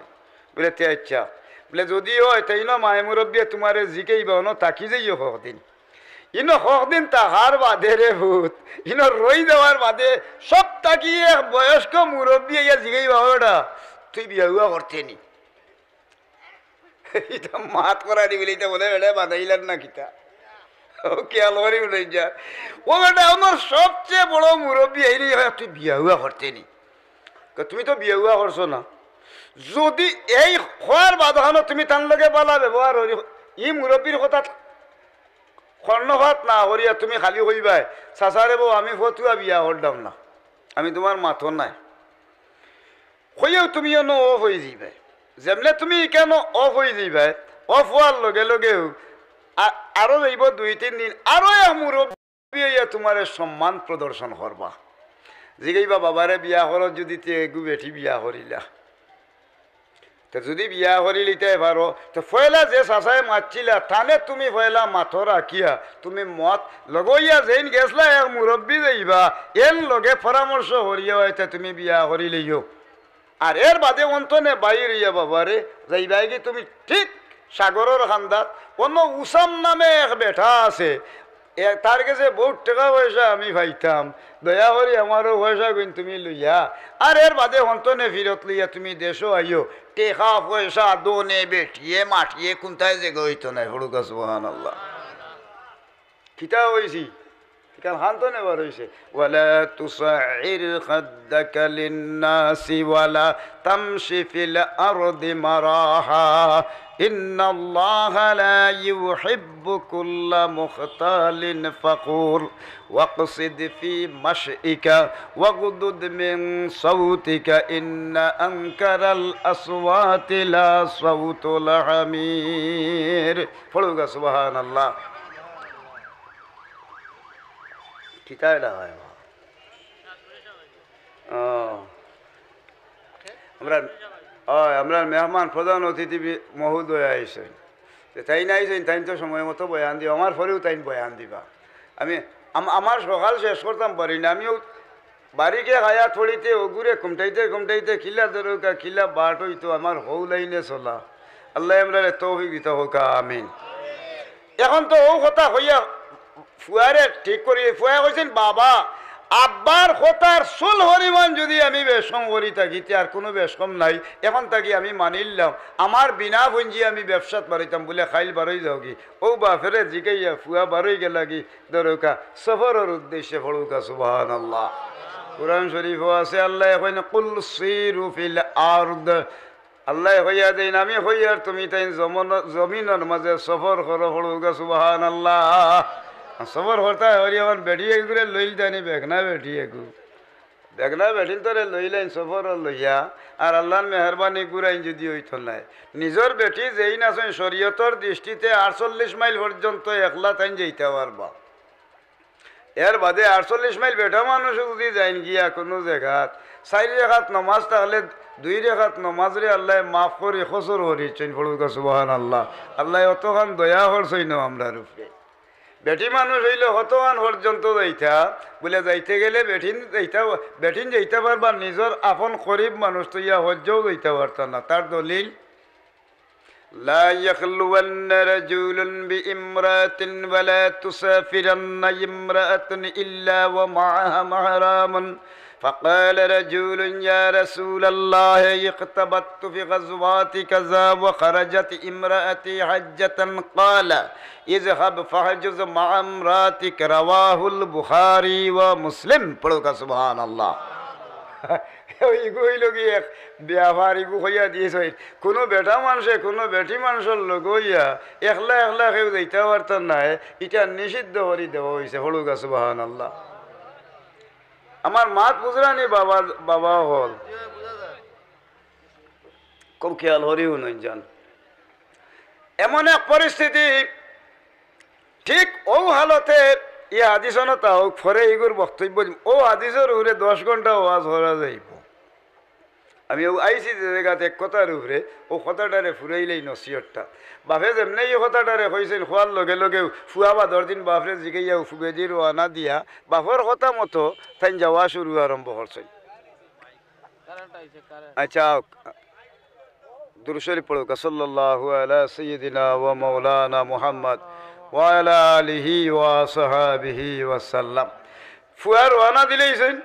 বুলে, "তে আইচ্ছা।" বুলে, "যুদি অয়, তে ইনো মায়ে মুরব্বিয়ে তুমারে জিকাইবা, অনো থাকি যাইও কয়দিন। ইনো কয়দিন থাকার বাদে রে পুত, ইনো রই যাওয়ার বাদে সব থাকি এক বয়স্ক মুরব্বি আইয়া জিকাইবা, 'ওটা তুই বিয়া উয়া করতে নি?'" ইটা মাত করা দিবি, ইটা মনে বেটা বানাইলার না কিতা? ও খেয়াল করি উঠে যা। ও বেটা, আমার সবচেয়ে বড় মুরব্বি এই রে, "তুই বিয়া উয়া করতে নি?" কয়, "তুমি তো বিয়া উয়া করছো না।" যুদি এই কওয়ার বাদ খানো তুমি তান লগে ভালা ব্যবহার করি, ই মুরব্বির কথা কর্ণপাত না করিয়া তুমি খালি কইবায়, "চাচারে বউ, আমি ফতুয়া বিয়া করলাম না, আমি তুমার মাতর নায়।" কইয়াউ তুমি অনো off অই যাইবায়। যেমনে তুমি ইখানো off অই যাইবায়, off অওয়ার লগে লগেউ আ-, আরো যাইবো দুই তিন দিন, আরো এক মুরব্বি অইয়া তুমারে সম্মান প্রদর্শন করবা। জিগাইবা, "বাবারে বিয়া করো যুদি, তে এগু বেটি বিয়া করিলা।" তে যুদি বিয়া করিলিতায় পারো, তে পয়লা যে চাচায় মাতছিলা, তানে তুমি পয়লা মাতো রাখিয়া, তুমি মত লগইয়া যেইন গেছলা এক মুরব্বি যাইবা, এন লগে পরামর্শ করিয়া অইতে তুমি বিয়া করিলিও। আর এর বাদে অন্তনে বাইর অইয়া বাবারে যাইবায়গি তুমি ঠিক সাগরর কান্দাত, অনো উসাম নামে এক বেটা আছে, এ, তার গেছে বউত টেকা পয়সা আমি পাইতাম, দয়া করি আমারও পয়সাগুইন তুমি লইয়া, আর এর বাদে হন্তনে ফিরত লইয়া তুমি দেশো আইও, টেকা পয়সা দনে বেটিয়ে মাটিয়ে কুন্তায় যেগু অইতো নায়, পড়ুক্কা সুবহানাল্লাহ। কিতা অইছি? ইখান হন্তনে বার অইছে। ولا تصعر خدك للناس ولا تمش في الأرض مرحا إن الله لا يحب كل مختال فخور واقصد في مشيك واغضض من صوتك إن أنكر الأصوات لصوت الحمير। পড়ুক্কা সুবহানাল্লাহ। কিতা অইলা ভাই? ও। আমরার, অয়, আমরার মেহমান প্রধান অতিথি বি-, মহোদয় আইছইন। তে তাইন আইছইন, তাইন তো সময় মতো বয়ান দিবা। আমার পরেউ তাইন বয়ান দিবা। আমি, আম-, আমার সকাল শেষ করতাম পারি না। আমিও বাড়িকে খায়া থড়িতে, অগুরে কুমটাইতে কুমটাইতে, কিলা দরকার, কিলা বাট অইতো, আমার হউ লাইনে চলা। আল্লায় আমরারে তৌফিক দিতা হউক্কা, আমিন। এখন তো অউ কথা কইয়া ফুয়ারে ঠিক করি, ফুয়ায় কইছইন, "বাবা, আব্বার কথার চুল পরিমাণ যুদি আমি বেশকম করি থাকি, তে আর কুনু বেশকম নাই। এখন থাকি আমি মানিলাম, আমার বিনা পুঞ্জি আমি ব্যবসাত বারইতাম। বুলে, "কাইল বারই যাওগি।" অউ বাপরে জিগাইয়া ফুয়া বারই গেলাগি, ধরউক্কা, সফরর উদ্দেশ্যে। পড়উক্কা সুবহানাল্লাহ। কুরআন শরীফো আছে, আল্লায় কইন, "কুল সিরু ফিল আরদ।" আল্লায় কইয়া দেইন, আমি কইয়ার তুমি তাইন জমন-, জমিনর মাজে সফর করো। পড়উক্কা সুবহানাল্লাহ। সফর করতা অইলে অখন বেটি এগুরে লইলতা নি, বেগনা বেটি এগু। বেগনা বেটিন্তরে লইলাইন সফরো লইয়া, আর আল্লার মেহেরবানি গুরাইন যুদি অইতো নায়। নিজর বেটি যেইন আছইন শরীয়তর দৃষ্টিতে আটচল্লিশ মাইল পর্যন্ত একলা তাইন যাইতা পারবা। এর বাদে আটচল্লিশ মাইল বেটা মানুষ যুদি যাইন গিয়া কুনু জাগাত, চাইর রেকাত নমাজ থাকলে দুই রেকাত নমাজরে আল্লায় মাফ করি কসুর করিছইন। পড়উক্কা সুবহানাল্লাহ। আল্লায় অতখান দয়া করছইন আমরার উপরে। বেটি মানুষ অইলে কতখান পর্যন্ত যাইতা, বুলে যাইতে গেলে বেটিন যাইতা, বেটিন যাইতা পারবা, নিজর আপন করিব মানুষ থইয়া হজ্জও যাইতা পারতা না। তার দলিল, لا يخلون رجل بامرأة ولا تسافرن امرأة إلا ومعها محرم। فقال رجل: يا رسول الله، اقتبست في غزوات كذا وخرجت امرأتي حجة، قال: اذهب فاحجز مع امرأتك। رواه البخاري ومسلم। পড়উক্কা সুবহানাল্লাহ। ইগু অইলো গি এক ব্যাপার, ইগু কইয়া দিছইন, কুনু বেটা মানষে কুনু বেটি মানষর লগে অইয়া একলা একলা কেউ যাইতা পারতা নায়, ইটা নিষিদ্ধ করি দেওয়া অইছে। পড়উক্কা সুবহানাল্লাহ। আমার মাত বুঝরা নি বাবা, বাবা অকল? খুব খেয়াল করি হুনইন যান। এমন এক পরিস্থিতি, ঠিক অউ হালতে ই হাদিস অনো তা অউক, পরে ইগুর বক্তব্য দিমু। অউ হাদিসর উপরে দশ ঘন্টা ওয়াজ করা যাইবো। আমি অউ আইছি যে জাগাত এক কথার উপরে, অউ কথাটারে ফুরাইলেই নসিহতটা। বাপে যেমনে ই কথাটারে কইছইন, কওয়ার লগে লগে ফুয়া বাদর দিন বাপরে জিগাইয়া ফুবেদি রওয়ানা দিয়া, বাপর কথা মতো তাইন যাওয়া শুরু আরম্ভ করছইন। আচ্ছা, দুরূদ শরীফ পড়উক্কা, সাল্লাল্লাহু আলা সাইয়্যিদিনা ওয়া মাওলানা মুহাম্মদ ওয়া আলা আলিহি ওয়া সাহাবিহি ওয়া সাল্লাম। ফুয়া রওয়ানা দিলাইছইন,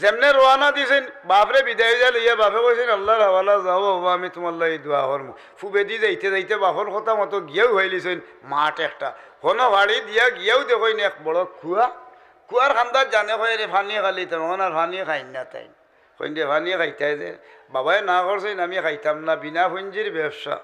যেমনে রওয়ানা দিছইন, বাপরে বিদায় দিয়া লইয়া বাপে কইছইন, "আল্লার হাওয়ালা যাও বাবা, আমি তুমার লাগি দোয়া করমু।" ফুবেদি যাইতে যাইতে বাপর কথা মতো গিয়াউ পাইলিছইন মাঠ একটা। হনো ফাড়ি দিয়া গিয়াউ দেখইন এক বড় কুয়া, কুয়ার কান্দাত জানে কয়, "রে, পানি খাইলিতাম, অখন আর পানি খাইন না তাইন।" কইন দে, "পানি খাইতায় যে, বাবায় না করছইন, আমি খাইতাম না, বিনা পুঞ্জির ব্যবসা।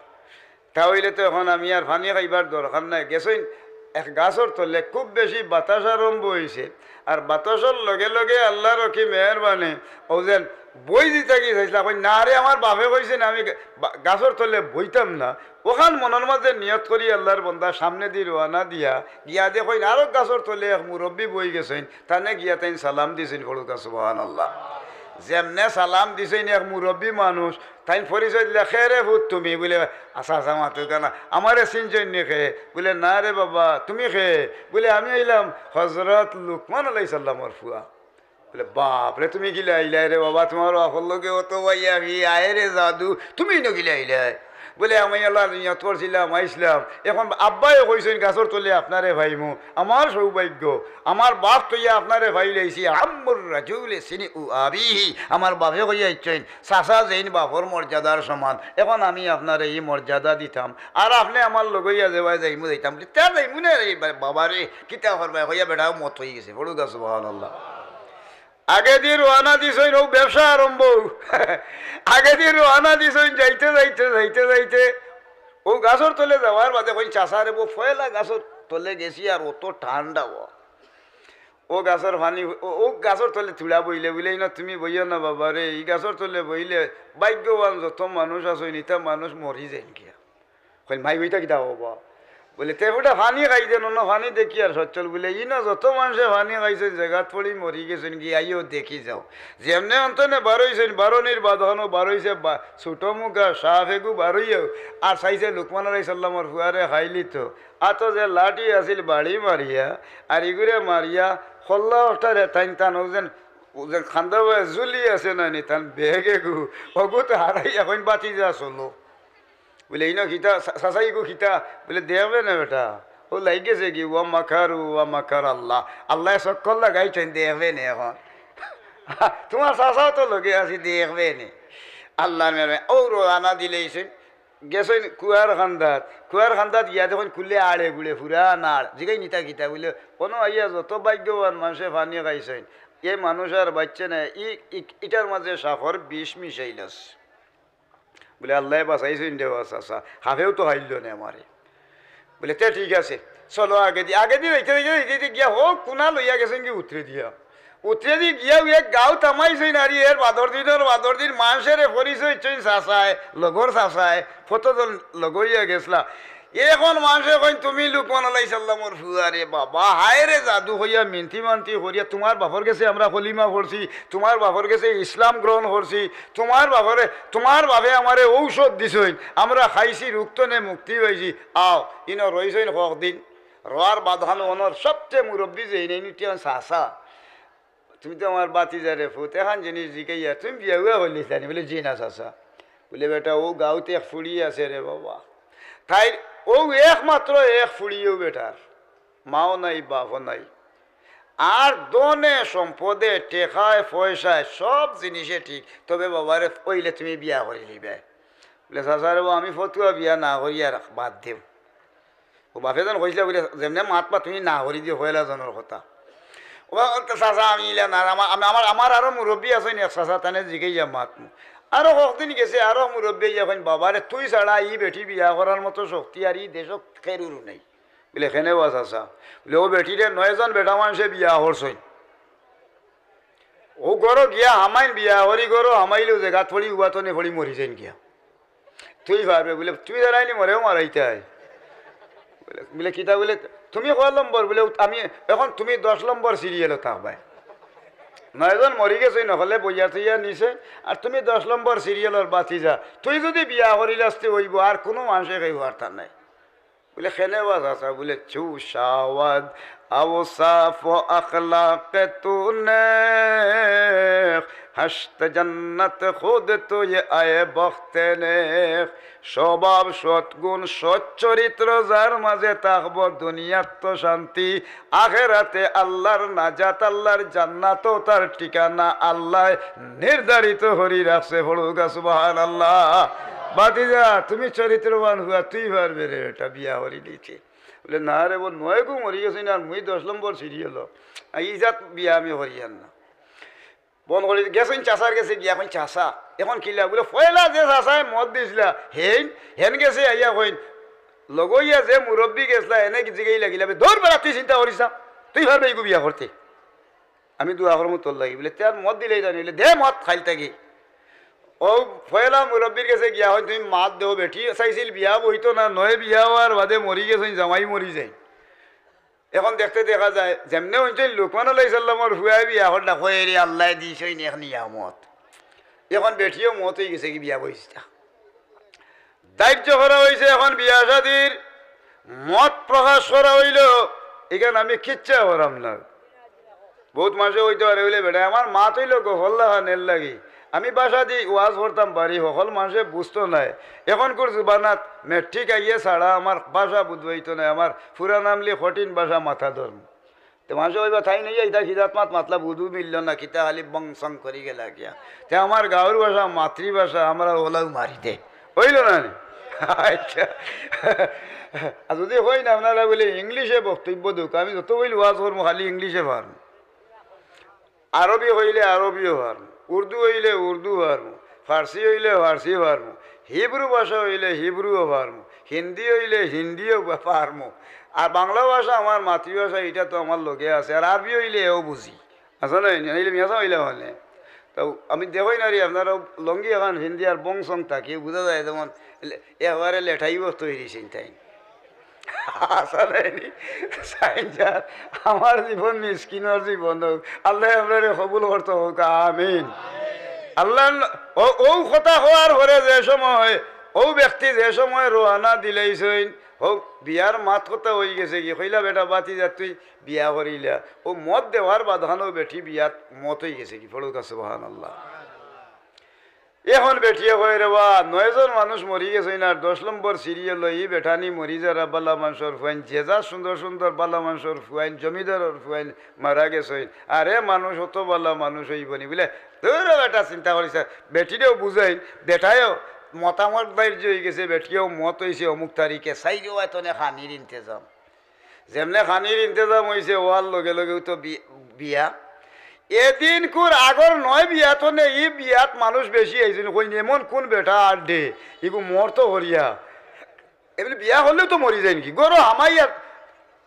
তা অইলে তো অখন আমি আর পানি খাইবার দরকার নাই।" গেছইন এক গাছর তলে, খুব বেশি বাতাস আরম্ভ অইছে, আর বাতাসর লগে লগে আল্লার কি মেহেরবানি, অউ যেন বই দিতা কি চাইছলা, কইন, "না রে, আমার বাপে কইছইন আমি গা-, বা-, গাছর তলে বইতাম না।" অখান মনর মাজে নিয়ত করি আল্লার বন্দা সামনেদি রওয়ানা দিয়া গিয়া দেখইন আরক গাছর তলে এক মুরব্বি বই গেছইন, তানে গিয়া তাইন সালাম দিছইন, পড়উক্কা সুবহানাল্লাহ। যেমনে সালাম দিছইন এক মুরব্বি মানুষ, তাইন পরিচয় দিলা, "কে রে পুত তুমি?" বুলে, "আচ্ছা, আচ্ছা, মাতুক্কা না, আমারে চিনছইন নি কে?" বুলে, "না রে বাবা, তুমি কে?" বুলে, "আমি অইলাম হজরত লুকমান আলাইহিস সালামর ফুয়া।" বুলে, "বাপ রে, তুমি কিলা আইলায় রে বাবা? তুমার বাপর লগে অত ভাইয়াভি, আয় রে জাদু, তুমি ইনো কিলা আইলায়?" বুলে, "আমি আল্লার নিয়ত করছিলাম, আইছলাম। অখন আব্বায় কইছইন গাছর তলে আপনারে পাইমু। আমার সৌভাগ্য, আমার বাপ থইয়া আপনারে পাইলাইছি। عم الرجل صنع أبيه।" আমার বাপে কইয়া আইছইন, চাচা যেইন বাপর মর্যাদার সমান, অখন আমি আপনারে ই মর্যাদা দিতাম, আর আপনে আমার লগে অইয়া যেবায় যাইমু যাইতাম। "তে যাইমু না রে বা-, বাবা রে, কিতা করবায়?" কইয়া বেটাও মত অইগেছে। পড়উক্কা সুবহানাল্লাহ। আগেদি রওয়ানা দিছইন, অউ ব্যবসা আরম্ভ। আগেদি রওয়ানা দিছইন, যাইতে যাইতে, যাইতে যাইতে, অউ গাছর তলে যাওয়ার বাদে কইন, "চাচা রে, বউ পয়লা গাছর তলে গেছি আর অত ঠান্ডা অয়। অউ গাছর পানি, অউ, অউ গাছর তলে থুড়া বইলে।" বুলে, "ইনো তুমি বইও না বাবা রে, ই গাছর তলে বইলে ভাগ্যবান যত মানুষ আছইন, ইতা মানুষ মরি যাইন গিয়া।" কইন, "মাই, অইটা কিতা অইবো?" বুলে, "তে ফুটা পানি খাই দেন, অনো পানি দেখি আর সচ্ছল।" বুলে, "ইনো যত মানষে পানি খাইছইন, জেগাত পড়ি মরি গেছইন গি, আইও দেখি যাও।" যেমনে অন্তনে বারইছইন, বারনির বাদ অনো বারইছে বা-, ছোট মুখা সাপ এগু বারইয়াউ, আর চাইছে লুকমান আলাইহিস সালামর ফুয়ারে খাইলিতো। আতো যে লাঠি আছিল বাড়ি মারিয়া, আর ইগুরে মারিয়া, খল্লা অটারে তাইন তান অউ যেন, অউ যেন কান্দা বায় ঝুলি আছে না নি, তান ব্যাগ এগু, অগু তো হারাইয়া কইন, "বাতি যা চলো।" বুলে, "ইনো কিতা, চা-, চাচা ইগু কিতা?" বুলে, "দেখবে না বেটা, অউ লাগি গেছে কি, ওয়া মাকারু ওয়া মাকার আল্লাহ। আল্লায় চক্কর লাগাইছইন, দেখবে নে অখন। তুমার চাচাও তো লগে আছি, দেখবে নে। আল্লার মেহরবানি, অউ রওয়ানা দিলাইছইন, গেছইন কুয়ার কান্দাত। কুয়ার কান্দাত গিয়া দেখইন কুলে আড়ে গুড়ে ফুরা নাড়। জিগাইন ইতা কিতা? বুলে, অনো আইয়া যত ভাগ্যবান মানষে পানি খাইছইন, এ মানুষ আর বাঁচছে না, ই, ই, ইটার মাঝে সাপর বিষ মিশাইল আছে। বুলে, আল্লায় বাঁচাইছইন রে বা চাচা, সাপেও তো খাইল নে আমারে। বুলে, তে ঠিক আছে, চলো আগেদি। আগেদি যাইতে যাইতে যাইতে যাইতে গিয়া হউ কুনা লইয়া গেছইন গি উতরেদি। উতরেদি গিয়া এক গাঁওত হামাইছইন, আর এর বাদর দিনর বাদর দিন মানষরে পরিচয় দিছইন চাচায়, লগর চাচায়, কতজন লগ অইয়া গেছলা। অখন মানষে কইন, তুমি লুকমান আলাইহিস সালামর ফুয়া রে বাবা, হায় রে জাদু কইয়া মিনতি মান্তি করিয়া তুমার বাপর গেছে আমরা কলিমা পড়ছি, তুমার বাপর গেছে ইসলাম গ্রহণ করছি, তুমার বাপরে, তুমার বাপে আমারে ঔষধ দিছইন, আমরা খাইছি, রুগ তনে মুক্তি পাইছি। আও, ইনো রইছইন কয়দিন, রওয়ার বাদখানো অনর সবচে মুরব্বি যেইন, ইনি টিয়ান চাচা। তুমি তো আমার বাতিজারে ফুত, এখান জিনিস জিকাইয়া, তুমি বিয়া উয়া করলিছলানি? বুলে, জি না চাচা। বুলে, বেটা, অউ গাঁওত এক ফুড়ি আছে রে বাবা, তাইর অউ একমাত্র এক ফুড়ি অউ বেটার, মাও নাই, বাপও নাই, আর ধনে সম্পদে, টেকায় পয়সায়, সব জিনিসে ঠিক, তবে বাবারে অইলে তুমি বিয়া করিলিবায়। বুলে, চাচা রে বা, আমি ফতুয়া বিয়া না করি আর বাদ দেও। অউ বাপে যেন কইছলা বুলে, যেমনে মাতবা তুমি না করি দিও, পয়লা জনর কথা। ও বা, চাচা, আমি ইলা না, আমার, আমি, আমার, আমার আরো মুরব্বি আছইন এক চাচা, তানে জিগাইয়া মাতমু। আরো কয়দিন গেছে, আরো মুরব্বি আইয়া কইন, বাবারে, তুই ছাড়া ই বেটি বিয়া করার মতো শক্তি আর ই দেশো কেউরউ নাই। বুলে, কেনে বা চাচা? বুলে, অউ বেটিরে নয়জন বেটা মানষে বিয়া করছইন। অউ ঘরো গিয়া হামাইন, বিয়া করি ঘরো হামাইলেউ জেগাত পড়ি, উবাতনে পড়ি মরি যাইন গিয়া। তুই পারবে? বুলে, তুমি জানাইনি মরেও মারাইতায়। বুলে, বুলে, কিতা? বুলে, তুমি কয় নম্বর? বুলে, আমি অখন, তুমি দশ নম্বর সিরিয়ালো থাকবায়। নয়জন মরি গেছইন, হকলে বইয়া থইয়া নিছে, আর তুমি দশ নম্বর সিরিয়ালর বাতিজা। তুই যুদি বিয়া করিলাস তে অইবো, আর কুনু মানষে কেউ পারতা নায়। বুলে, কেনে বা চাচা? বুলে, چو شود اوصاف و اخلاق تو نیک، ہشت جنت خود تویی ای بخت نیک। স্বভাব, সৎগুণ, সচ্চরিত্র যার মাঝে থাকবো, দুনিয়াত তো শান্তি, আখেরাতে আল্লার নাজাত, আল্লার জান্নাতও তার ঠিকানা, আল্লায় নির্ধারিত করি রাখছে। পড়ুক্কা সুবহানাল্লাহ। বাতিজা, তুমি চরিত্রবান ফুয়া, তুই পারবে রে, বেটা বিয়া করিলিতে। বুলে, না রে বা, নয়গু মরি গেছইন, আর মুই দশ নম্বর সিরিয়ালো। আর ইজাত বিয়া আমি করিয়ার না। বন্ধ করি গেছইন চাচার গেছে গিয়া কইন, চাচা, অখন কিলা? বুলে, পয়লা যে চাচায় মত দিছলা, হেইন, হেন গেছে আইয়া কইন, লগ অইয়া যে মুরব্বি গেছলা, এনে জিগাইলা কিলা? বুলে, দূর বেটা, তুই চিন্তা করিস না, তুই পারবে ইগু বিয়া করতে। আমি দোয়া করমু তোর লাগি। বুলে, তে আর মত দিলাইতানি? বুলে, দে মত খাইল থাকি। অউ পয়লা মুরব্বির গেছে গিয়া কইন, তুমি মাত দেও, বেটি চাইছিল বিয়া বইতো না, নয় বিয়া অওয়ার বাদে মরি গেছইন, জামাই মরি যাইন। অখন দেখতে দেখা যায়, যেমনে হুনছইন লুকমান আলাইহিস সালামর ফুয়ায় বিয়া করলা, কয়, রে, আল্লায় দিছইন এক নিয়ামত। অখন বেটিও মত অইগেছে গি, বিয়া বইছে। ধার্য করা অইছে অখন বিয়া শাদির, মত প্রকাশ করা অইলো, ইখান আমি কিচ্ছু করাম না। বউত মানষে কইতা পারে, বুলে, বেটা, আমার মাত অইলো গফরলা খান, এরলাগি। আমি বাসাদি ওয়াজ করতাম পারি, হকল মানষে বুঝতো নায়। অখনকুর জুবানাত মেট্রিক আইয়ে ছাড়া আমার ভাষা বুঝবাইতো নায়, আমার পুরান আমলি কঠিন ভাষা মাথা ধরমু। তে মানষে কইবা, তাইন অইয়া ইতা কিজাত মাত মাতলা, বুঝু মিললো না, কিতা খালি বং সং করি গেলা গিয়া। তে আমার গাঁওর ভাষা, মাতৃভাষা, আমরা অলাউ মারি দে। অইলো না নি? আচ্ছা। আর যুদি কইন আপনারা বুলে ইংলিশে বক্তব্য দেউক্কা, আমি যত বইল ওয়াজ করমু খালি ইংলিশে পারমু। আরবি কইলে আরবিও পারমু, উর্দু অইলে উর্দু পারমু, ফার্সি অইলে ফার্সি পারমু, হিব্রু ভাষা অইলে হিব্রুও পারমু, হিন্দি অইলে হিন্দিও বা-, পারমু। আর বাংলা ভাষা আমার মাতৃভাষা, ইটা তো আমার লগে আছে। আর আরবি অইলে এও বুঝি। আছে না? নাইলে মিয়া সাব অইলা মানে। তো আমি দেখই না রে, আপনারা লঙ্গি অখান হিন্দি আর বং সং থাকি, বুঝা যায় যেমন লে-, একবারে লেঠাই বস্তু হইরিছেন তাইন। আসলে নি, সাইন স্যার, আমার জীবন মিসকিনর জীবন হোক, আল্লায় আপনারে কবুল করতো হোক, আমিন। আল্লাহ, অউ কথা কওয়ার পরে যে সময়, অউ ব্যক্তি যে সময় রওয়ানা দিলাইছইন, অউ বিয়ার মাত কথা অইগেছে গি, কইলা, বেটা, বাতিজা, তুই বিয়া করিলা। অউ মত দেওয়ার বাদখানো বেটি বিয়াত মত অইগেছে গি, পড়ুক্কা সুবহানাল্লাহ। এখন বেটিয়ে কয়, "রে বা, নয়জন মানুষ মরি গেছইন, আর দশ নম্বর সিরিয়ালো ই বেটানি মরি যারা বালা মানষর ফুয়াইন, যে যা সুন্দর সুন্দর বালা মানষর ফুয়াইন, জমিদারর ফুয়াইন মারা গেছইন, আর এ মানুষ অত বালা মানুষ অইবো নি?" বুলে, "ধুর বেটা, চিন্তা করিস না।" বেটিরেও বুঝাইন, বেটায়ও মতামত বাইর অই গেছে, বেটিয়েও মত অইছে অমুক তারিখে, চাইরো এতনে খানির ইন্তেজাম। যেমনে খানির ইন্তেজাম অইছে, অওয়ার লগে লগেউ তো বি-, বিয়া। এদিনকুর আগর নয় বিয়াত অনে, ই বিয়াত মানুষ বেশি আইছইন, কইন, "এমন কুন বেটা আড্ডে, ইগু মরতো করিয়া।" এমনে বিয়া করলেও তো মরি যাইন কি, ঘরো হামাইয়া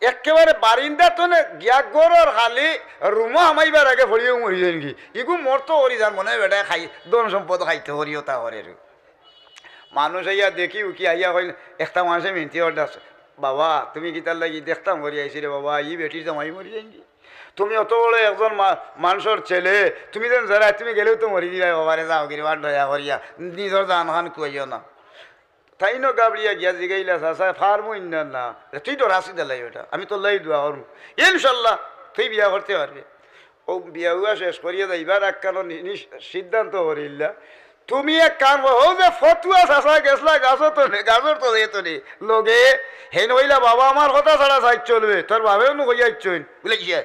একেবারে বারিন্দাত অনে গিয়া ঘরর খালি রুমো হামাইবার আগে ফড়িয়াউ মরি যাইন কি, ইগু মরতো করি যার মনে অয় বেটায় খাই, ধন সম্পদ খাইতো করিও তা করের। মানুষ আইয়া দেখি উকি আইয়া কইন, একটা মানষে মিনতি করতা, "বাবা, তুমি কিতার লাগি?" "দেখতাম করি আইছি রে বাবা, ই বেটির জামাই মরি যাইন কি? তুমি অত বড় একজন মা-, মানষর ছেলে, তুমি যেন যারা, তুমি গেলেও তো মরি দিবায় বাবা রে, যাও গিরি বার দয়া করিয়া, নিজর জানখান খুয়াইও না।" তাইনও গাবড়িয়া গিয়া জিগাইলা, "চাচা, পারমু ইন্না না?" "তুই তো রাশি দিলাই বেটা, আমি তোর লাগি দোয়া করমু, ইনশাল্লাহ তুই বিয়া করতে পারবে।" অউ বিয়া উয়া শেষ করিয়া যাইবার আগ কানো নি-, নি-, সিদ্ধান্ত করিলা, "তুমি এক কাম করো, অউ যে ফতুয়া চাচা গেছলা গাছর তলে, গাছর তলে তলে লগে, হেইন কইলা, 'বাবা আমার কথা ছাড়া সাইজ চলবে, তোর বাপেও নু কইয়া ইচ্ছইন।'" বুলে, "কিয়া?"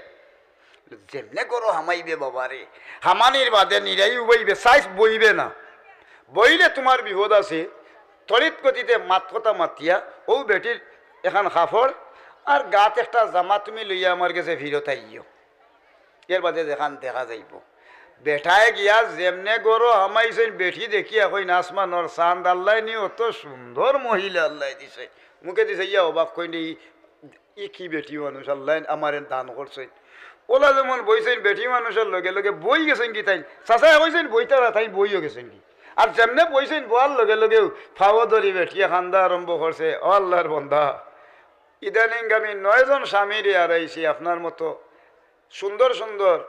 "যেমনে ঘরো হামাইবে বাবা রে, হামানির বাদে নিরাই উবাইবে, সাইজ বইবে না। বইলে তুমার বিপদ আছে।" তড়িৎ গতিতে মাত কথা মাতিয়া, "অউ বেটির এখান কাপড় আর গাত একটা জামা তুমি লইয়া আমার গেছে ফিরত আইও।" এর বাদে যেখান দেখা যাইবো। বেটায় গিয়া যেমনে ঘরো হামাইছইন, বেটি দেখিয়া কইন, "আসমানর চান্দ, আল্লায় নি অত সুন্দর মহিলা আল্লায় দিছে।" মুখে দিছে ইয়া অবাক কইন, "ই, ই কি বেটি মানুষ, আল্লায় আমারে দান করছইন।" অলা যেমন বইছইন, বেটি মানুষর লগে লগে বই গেছইন কি তাইন। চাচায় কইছইন বইতা না, তাইন বইও গেছইন কি। আর যেমনে বইছইন, বওয়ার লগে লগেউ ফাও ধরি বেটিয়ে কান্দা আরম্ভ করছে, "ও আল্লার বন্দা, ইদানিং আমি নয়জন স্বামীরে হারাইছি আপনার মতো সুন্দর সুন্দর,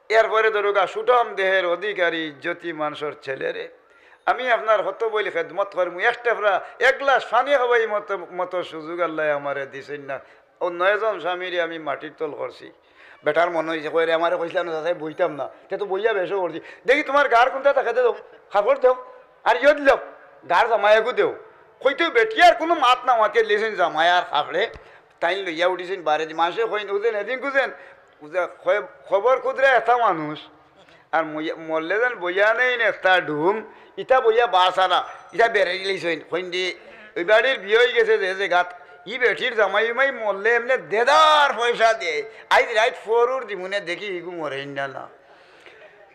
এরপরে ধরুকা সুঠাম দেহের অধিকারী ইজ্জতি মানষর ছেলেরে। আমি আপনার কত বইল খেদমত করমু, এক টেফরা, এক গ্লাস পানি খাওয়াই মতো, মতো সুযোগ আল্লায় আমারে দিছইন না। অউ নয়জন স্বামীরে আমি মাটির তল করছি।" বেটার মনো অইছে, কয়, "রে, আমারে কইছলা না, চাচায় বইতাম না, তে তো বইয়া বেশও করছি। দেখি তুমার গার কুনটা থাকে, দে দেও, কাপড় দেও, আর ইয়ো দিলাও, গার জামাইগু দেও।" কইতেউ বেটিয়ে আর কুনু মাত না মাতিয়া দিছইন জামাই আর কাপড়ে, তাইন লইয়া উঠিছইন বারেদি। মানষে কইন, "উজেন, এদিন কুজেন, উজে খয়-, খবর কুদরা এটা মানুষ, আর মইয়া-, মরলে যেন বইয়া নেইন একটা ডুম, ইটা বইয়া বাসারা, ইটা বেড়াই গেলিছইন।" কইন দি, "ওই বাড়ির বিয়া অই গেছে যে জাগাত, ই বেটির জামাই উমাই মরলে এমনে দেদার পয়সা দে, আইজ রাইত ফরুর দিমুনে দেখি ইগু মরেইন না না।"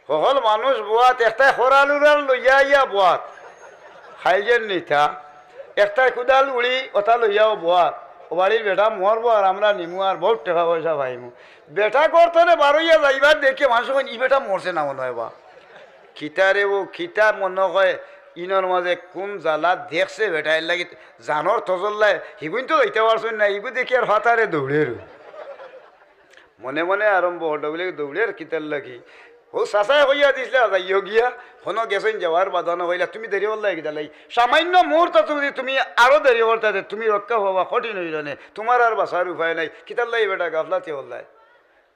হকল মানুষ বওয়াত, একটায় খরাল উরাল লইয়া আইয়া বওয়াত, খাইল যেন নিতা, একটায় কুদাল উড়ি ওটা লইয়াও বওয়াত, "ও বাড়ির বেটা মরবো আর আমরা নিমু আর বউত টেকা পয়সা পাইমু।" বেটা ঘর তনে বারইয়া যাইবার দেখে মানষে কইন, "ই বেটা মরছে না মনো অয় বা।" কিতা রে অউ, কিতা মনো অয়, ইনর মাঝে কুন জ্বালা দেখছে বেটা, এর লাগি জানর তজল্লায়, হিগুইন তো যাইতা পারছইন না, ইগু দেখি আর ফাতারে দৌড়ের। মনে মনে আরম্ভ করলো, বুলে, "দৌড়ের কিতার লাগি? অউ চাচায় কইয়া দিছলা, যাইও গিয়া।" হনো গেছইন, যাওয়ার বাদে অনো কইলা, "তুমি দেরি করলায় কিতার লাগি? সামান্য মুহূর্ত তুমি, তুমি আরো দেরি করতায়, তুমি রক্ষা পাওয়া কঠিন অইলো নে, তুমার আর বাঁচার উপায় নাই, কিতার লাগি বেটা গাফলাতি করলায়?"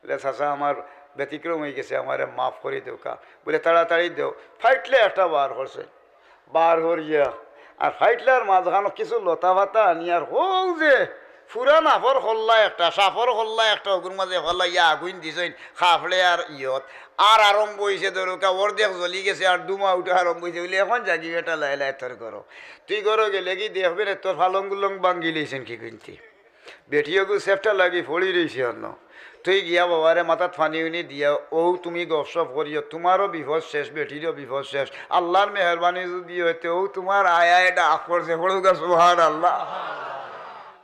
বুলে, "চাচা, আমার ব্যতিক্রম অই গেছে, আমারে মাফ করি দেউক্কা।" বুলে, "তাড়াতাড়ি দেও।" ফাইটলা একটা বার করছে, বার করিয়া আর ফাইটলার মাঝখানো কিছু লতা পাতা আনিয়া আর অউ যে পুরান কাপড় খল্লা একটা, কাপড় খল্লা একটা, অগুর মাঝে খল্লাইয়া আগুইন দিছইন, কাপড়ে আর ইয়ত। আর আরম্ভ অইছে ধরুক্কা, অর্ধেক জ্বলি গেছে আর ধুমা উঠা আরম্ভ অইছে। বুলে, "এখন যাগি বেটা, লায় লায় তোর ঘরো। তুই ঘরো গেলেগি দেখবে নে, তোর ফালং গুলং ভাঙ্গিলাইছইন কিগুইন্তে।" বেটিগু চেপটা লাগি পড়ি রইছে অনো। তুই গিয়া বাবারে মাথাত পানি উনি দিয়া, অউ তুমি গপসপ করিও, তুমারও বিপদ শেষ, বেটিরও বিপদ শেষ। আল্লার মেহেরবানি যুদি অয় তে অউ তুমার আয় আয় ডাক পড়ছে, পড়ুক্কা সুবহানাল্লাহ।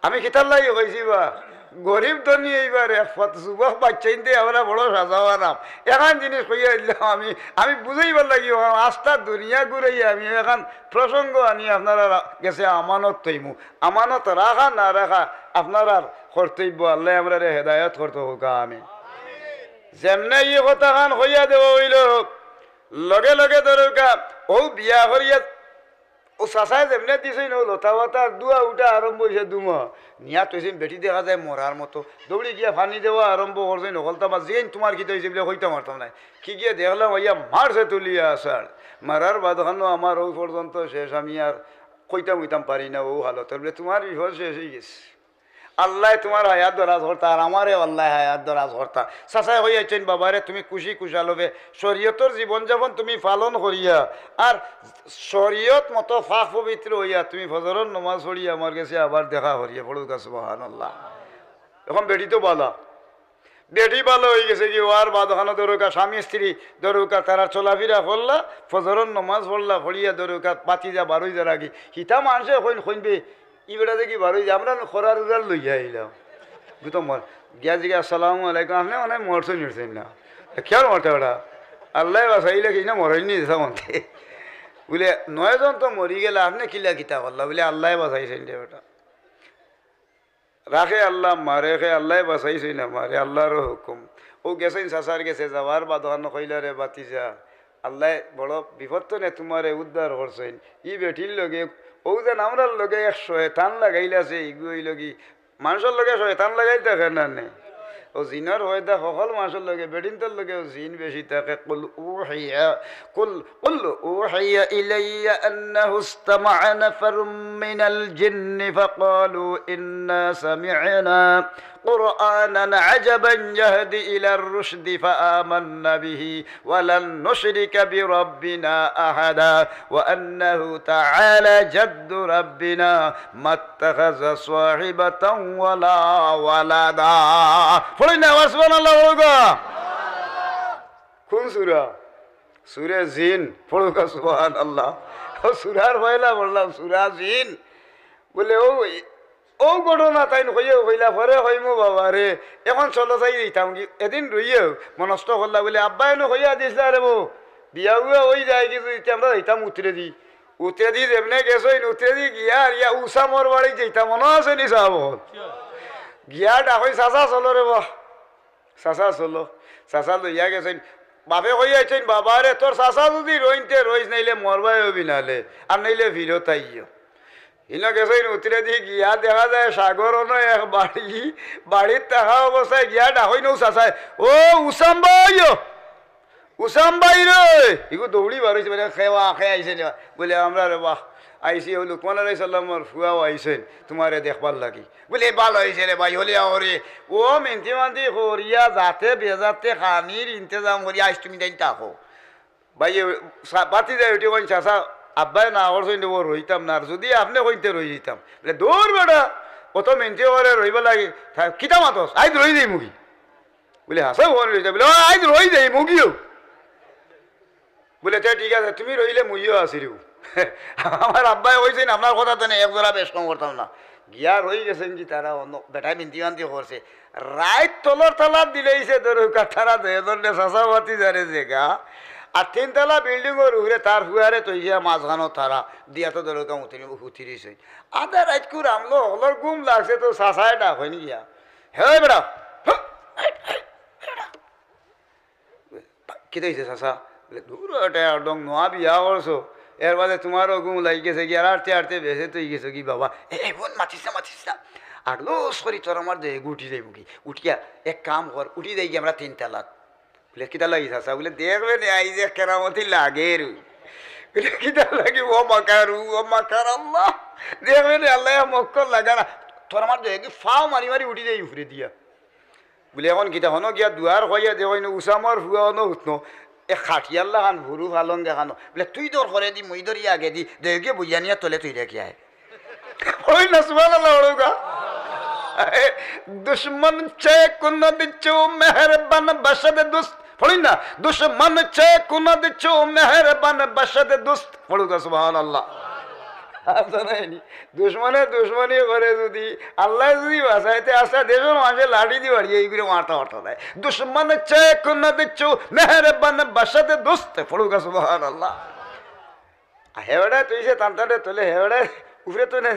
আমি কিতার লাগি কইছি বা, গরিব ধনী অইবার এক পথ, যুবক বাইচ্চাইন্তে আমরা বড় সাজা অইরাম। এখান জিনিস কইয়া দিলাম আমি, আমি বুঝাইবার লাগি, আস্তা দুনিয়া ঘুরাইয়া আমি এখান প্রসঙ্গ আনি আপনারার গেছে আমানত থইমু। আমানত রাখা না রাখা আপনারার কর্তব্য, আল্লায় আমরারে হেদায়ত করতো হউক্কা, আমিন। যেমনে ই কথাখান কইয়া দেওয়া অইলো, লগে লগে ধরুক্কা, অউ বিয়া করিয়া, অউ চাচায় যেমনে দিছইন, অউ লতা পাতার ধুমা উঠা আরম্ভ অইছে, ধুমা। নিয়া থইছইন, বেটি দেখা যায় মরার মতো। দৌড়ি গিয়া পানি দেওয়া আরম্ভ করছইন, হকলতা বাদ যেইন, "তুমার কিতা অইছে?" বুলে, "কইতাম পারতাম নায়।" কি গিয়া দেখলাম, অইয়া মারছে তুলিয়া আছাড়। মারার বাদখানো আমার অউ পর্যন্ত শেষ, আমি আর কইতাম কইতাম পারি না অউ হালতর। বুলে, তুমার বিপদ শেষ অইগেছে। আল্লায় তুমার হায়াত দরাজ করতা, আর আমারেও আল্লায় হায়াত দরাজ করতা। চাচায় কইয়া আইছইন, বাবারে, তুমি খুশি খুশাল অবে, শরিয়তর জীবনযাপন তুমি পালন করিয়া, আর শরিয়ত মতো পাক পবিত্র অইয়া তুমি ফজরর নমাজ পড়িয়া আমার গেছে আবার দেখা করিয়া। পড়উক্কা সুবহানাল্লাহ। অখন বেটি তো বালা, বেটি বালা অইগেছে গি, অওয়ার বাদখানো ধরউক্কা স্বামী স্ত্রী ধরউক্কা তারা চলাফিরা করলা, ফজরর নমাজ পড়লা, পড়িয়া ধরউক্কা বাতিজা বারইযার আগে। হিতা মানষে কইন, কইন বে, ই বেটা দেখি বারইযার, আমরা নু খরার উজার লইয়া আইলাম। বুঝতো মর-, গিয়া জিগা, "আসসালামু আলাইকুম, আপনে মানে মরছইন, মরছইন না?" "কিয়ার মরতা বেটা? আল্লায় বাঁচাইলা কি না, মরইন নি দিতা মনতে।" বুলে, "নয়জন তো মরিগেলা, আপনে কিলা কিতা করলা?" বুলে, "আল্লায় বাঁচাইছইন রে বেটা।" রাখে আল্লাহ, মারে খে আল্লায় বাঁচাইছইন আমারে, আল্লার হুকুম। অউ গেছইন চাচার গেছে, যাওয়ার বাদখানো কইলা, "রে বাতিজা, আল্লায় বড় বিপদ তনে তুমারে উদ্ধার করছইন। ই বেটির লগে, অউ যেন আমরার লগে এক শয়তান লাগাইল আছে, ইগু অইলো গি, মানষর লগে শয়তান লাগাইল থাকে না নে? অউ জিনর পয়দা হকল মানষর লগে, বেটিন্তর লগে অউ জিন বেশি থাকে।" قل أوحي قل، قل أوحي إلي أنه استمع نفر من الجن فقالوا إنا سمعنا قرآنا عجبا يهدي إلى الرشد فآمنا به ولن نشرك بربنا أحدا وأنه تعالى جد ربنا ما اتخذ صاحبة ولا ولدا। পড়ইন না আবার সুবহানাল্লাহ, পড়উক্কা। কুন সূরা? সূরা জিন। পড়উক্কা সুবহানাল্লাহ। অউ সূরার পয়লা পড়লাম, সূরা জিন। বুলে, অউ, অউ ঘটনা তাইন কইয়া কইলা, পরে কইমু বাবারে, অখন চলো যাই দিতাম কি, এদিন রইয়া মনস্থ করলা, বুলে, আব্বায় নু কইয়া দিছলা রে বউ, বিয়া উয়া অইযায় গি, আমরা যাইতাম উতরেদি। উতরেদি যেমনে গেছইন, উতরেদি গিয়া আর ইয়া উসামর বাড়ি যাইতাম, মনো আছে নি সাব? গিয়া ডাকইন, "চাচা চলো রে বা।" চাচা চলো, চাচা লইয়া গেছইন। বাপে কইয়া আইছইন, "বাবারে, তোর চাচা যুদি রইন তে রইস, নাইলে মরবায় অবি নালে, আর নাইলে ফিরত আইও।" হিনো গেছইন, উতরেদি গিয়া দেখা যায় সাগর অনো এক বাড়ি, বাড়িত থাকা অবস্থায় গিয়া ডাকইন অউ চাচায়, "ও উসাম ভাই, ও উসাম ভাই রে।" ইগু দৌড়ি বারইছে, মানে, "খেওয়া, খে আইছে নি?" বুলে, "আমরা রে বা, আইছি, অউ লুকমান আলাইহিস সালামর ফুয়াও আইছইন তুমারে দেখবার লাগি।" বুলে, "ভালা অইছে রে ভাই, অইলে আও রে।" অউ মিনতি মান্তি করিয়া যাতে বেজাতে খানির ইন্তেজাম করি, "আইজ তুমি তাইন থাকো।" ভাই, বাতিজায় উঠি কইন, "চাচা, আব্বায় না করছইন রে, অউ রইতাম না, আর যুদি আপনে কইন তে রই যাইতাম।" বুলে, "দূর বেটা, অত মিনতি করে রইবার লাগি, কিতা মাতস, আইজ রই যাইমু গি।" বুলে, "হাছাউ কওনি রে?" বুলে, "ও, আইজ রই যাইমু গিও।" বুলে, "তে ঠিক আছে, তুমি রইলে মুইও আছি রে। আমার আব্বায় কইছইন, আপনার কথা তনে এক জরা বেশ কম করতাম না।" গিয়া রই গেছইন গি তারা অনো, বেটায় মিনতি মান্তি করছে। রাইত তলর তালাত দিলাইছে ধরউক্কা তারা দুইজনে, চাচা ভাতিজারে যেগা। আর তিনতলা বিল্ডিংর উপরে তার ফুয়ারে থইয়া মাঝখানো তারা দিয়া তো ধরউক্কা হুতি রইছইন। আধা রাইতকুর আমলো হকলর ঘুম লাগছে তো চাচায় ডাকইন গিয়া, "হে বেটা, হে, হে, হে, বেটা।" "কিতা অইছে চাচা?" বুলে, "দূর অটা একদম নয়া বিয়া করছো, এর বাদে তুমারও ঘুম লাগি গেছে গি, আর আটতে আটতে বেহেস্ত অই গেছো গি বাবা। এ, এ, হুন, মাতিস না, মাতিস না। আগলস করি তোর আমার দেহে উঠি যাইবো গি। উঠিয়া এক কাম কর, উঠি যাই গি আমরা তিন তালাত।" বুলে, "কিতা লাগি চাচা?" বুলে, "দেখবে নে, আইজ এক কেরামতি লাগের।" বুলে, "কিতা লাগি?" "ও মাকারু, ও মাকার আল্লাহ। দেখবে নে, আল্লায় মক্কর লাগারা। তোর আমার দেহে গি ফাও মারি মারি উঠি যাই উপরে দিয়া।" বুলে, "অখন কিতা?" হনো গিয়া দুয়ার খুলিয়া দেখইন, উসামর ফুয়া অনো হুতনো, এক খাটিয়ার লাখান, হুরু পালং দেখানো। বুলে, "তুই ধর করেদি, মুই ধরি আগেদি, দেও গিয়া বইয়া নিয়া তলে তুই রেখে আয়।" অই না, সুবহানাল্লাহ, বড় গা। দুশমন চে কুনদ চো মেহেরবান বসদ দুস্ত। পড়ইন না, "দুশমন চে কুনদ চো মেহেরবান বসদ দুস্ত।" পড়উক্কা, সুবহানাল্লাহ। আর জানাইনি, দুশমনে দুশমনি করে যুদি, আল্লায় যুদি বাঁচাইতে আসে, দেশর মাঝে লাঠি দি বাড়িয়া ইগুরে মারতা পারতা নায়। "দুশমন চে কুনদ চো মেহেরবান বসদ দুস্ত।" পড়উক্কা, সুবহানাল্লাহ। আর হেবড়ায় তইছে তান্তারে তলে, হেবড়ায় উপরে তো নে,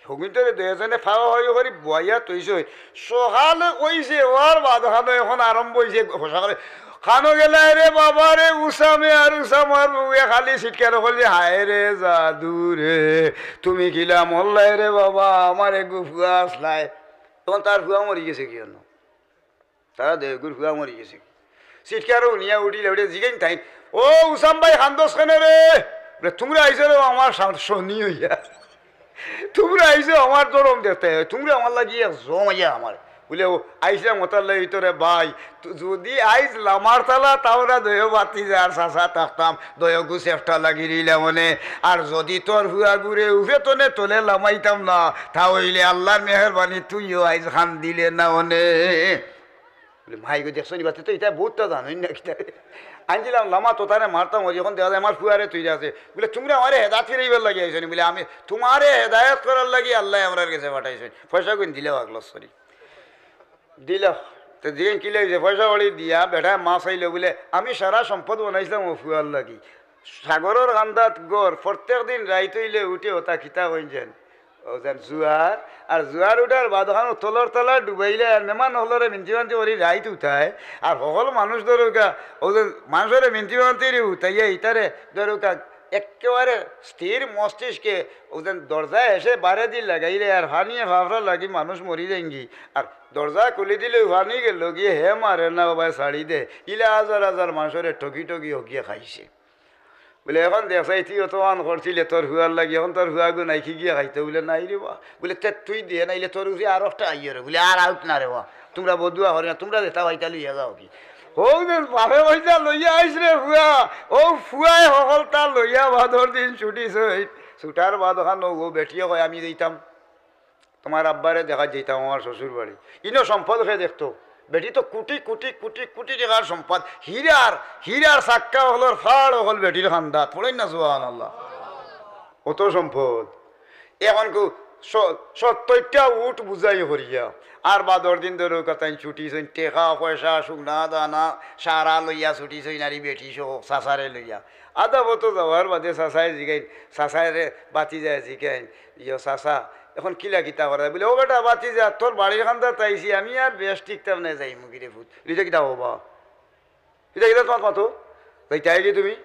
হগুন্তরে দুইজনে ফাওয়া ফাওয়ি করি বওয়াইয়া তইছে। সকাল অইছে, অওয়ার বাদখানো অখন আরম্ভ অইছে, হোসা করে, "কানো গেলায় রে বাবা রে, উসামে আর উসামর বউয়ে খালি চিৎকার করলি, হায় রে জাদু রে, তুমি কিলা মরলায় রে বাবা, আমার এগু ফুয়া আছলায়।" অখন তার ফুয়া মরি গেছে গি অনো। তারা দেগুর ফুয়া মরি গেছে গি। চিৎকার হুনিয়া উঠিলা, উঠি জিগাইন তাইন, "ও উসাম ভাই, কান্দছ কেনে রে?" বলে, "তুমরা আইছো রে আমার সা-, শনি অইয়া, তুমরা আইছো আমার ধরম দেখতে, তুমরা আমার লাগি এক জমাইয়া আমার।" বলে, "ও আইছলাম ওটার লাগি তো রে ভাই, তু-, যদি আইজ লামার তালা তাও না দয় বাতি যার চাচা থাকতাম, দয়গু সেফটা লাগি রইলাম অনে, আর যদি তোর ফুয়াগুরে উফে তনে তলে লামাইতাম না, তা অইলে আল্লার মেহেরবানি তুইও আইজ কান্দিলে না অনে।" বলে, "মাই গো, দেখছো নি বাতে তো ইতা বউততা জানইন না কিতা।" আনছিলাম লামা তো তারে মারতাম, ওই যখন দেখা যায় আমার ফুয়ারে তুই আছে। বলে, "তুমরা আমারে হেদায়েত ফিরাইবার লাগি আইছো নি?" বলে, "আমি তুমারে হেদায়েত করার লাগি আল্লায় আমরার গেছে পাঠাইছইন, পয়সা গুইন দিলাও আগলো সরি।" দিলাও। তো দিন কিলা অইছে, পয়সা কড়ি দিয়া বেটায় মাছ আইলো বলে, "আমি সারা সম্পদ বানাইছলাম ও ফুয়ার লাগি।" সাগরর কান্দাত ঘর, প্রত্যেক দিন রাইত অইলে উঠে ওটা কিতা কইন যেন, ও যেন জুয়ার, আর জুয়ার উঠার বাদ ওখান তলর তলা ডুবাইলে আর মেমান হকলরে মিনতি মান্তি করি রাইত উঠায়, আর হকল মানুষ ধরুকা, ও যেন মানুষরে মিনতি মান্তি রে উঠাইয়া ইতারে ধরুকা একেবারে স্থির মস্তিষ্কে ও যেন দরজায় এসে বারে দি লাগাইলে আর ফানিয়ে ফাফরা লাগি মানুষ মরি যাইনগি, আর দরজা খুলি দিলে ফানি গেল গিয়ে হে মারে না ও ভাই ছাড়ি দে, ইলা হাজার হাজার মানুষরে ঠগি ঠগি হকিয়ে খাইছে। বলে, "এখন দেখছাই তুই অত আন করছিলে তোর হুয়ার লাগি, এখন তোর হুয়া গু নাই কি গিয়া খাইতে?" বলে, "নাই রে বা।" বলে, "তে তুই দে, নাইলে তোর উঠে আর একটা আইয় রে।" বলে, "আর আউট না রে বা, তুমরা বদুয়া করি না, তুমরা যেটা পাইতা লইয়া যাও কি।" ও যে বাপে পয়সা লইয়া আইস রে ফুয়া, ও ফুয়ায় হকলতা লইয়া বাদর দিন ছুটিছইন। ছুটার বাদ ওখান ও বেটিয়ে কয়, "আমি যাইতাম।" তুমার আব্বারে দেখাত যাইতাম আমার শ্বশুর বাড়ি। ইনো সম্পদ কে দেখতো। বেটি তো কুটি কুটি কুটি কুটি টেকার সম্পদ। হীরার, হীরার চাক্কা অকলর ফাড় অকল বেটির কান্দাত। পড়ইন না সুবহানাল্লাহ। অত সম্পদ। এখন কু-, স-, সত্তইরটা উট বুঝাই করিয়া। আর বাদর দিন ধরো কথাইন ছুটিছইন, টেকা পয়সা, সোনা দানা, সারা লইয়া ছুটিছইন, আর ই বেটি সহ চাচারে লইয়া। আধা পথো যাওয়ার বাদে চাচায় জিগাইন, চাচায় রে বাতি যায় জিগাইন, "ইয়ো চাচা, এখন কিলা কিতা করা যায়?" বলে, "ও বেটা, বাতি যা, তোর বাড়ির কান্দাত আইছি, আমি আর বেশ টিকতাম না, যাইমু গিরে ফুত।" "ইটা কিতা হবা? ইটা কিতা তোমার মাতো? যাইতায় গি তুমি?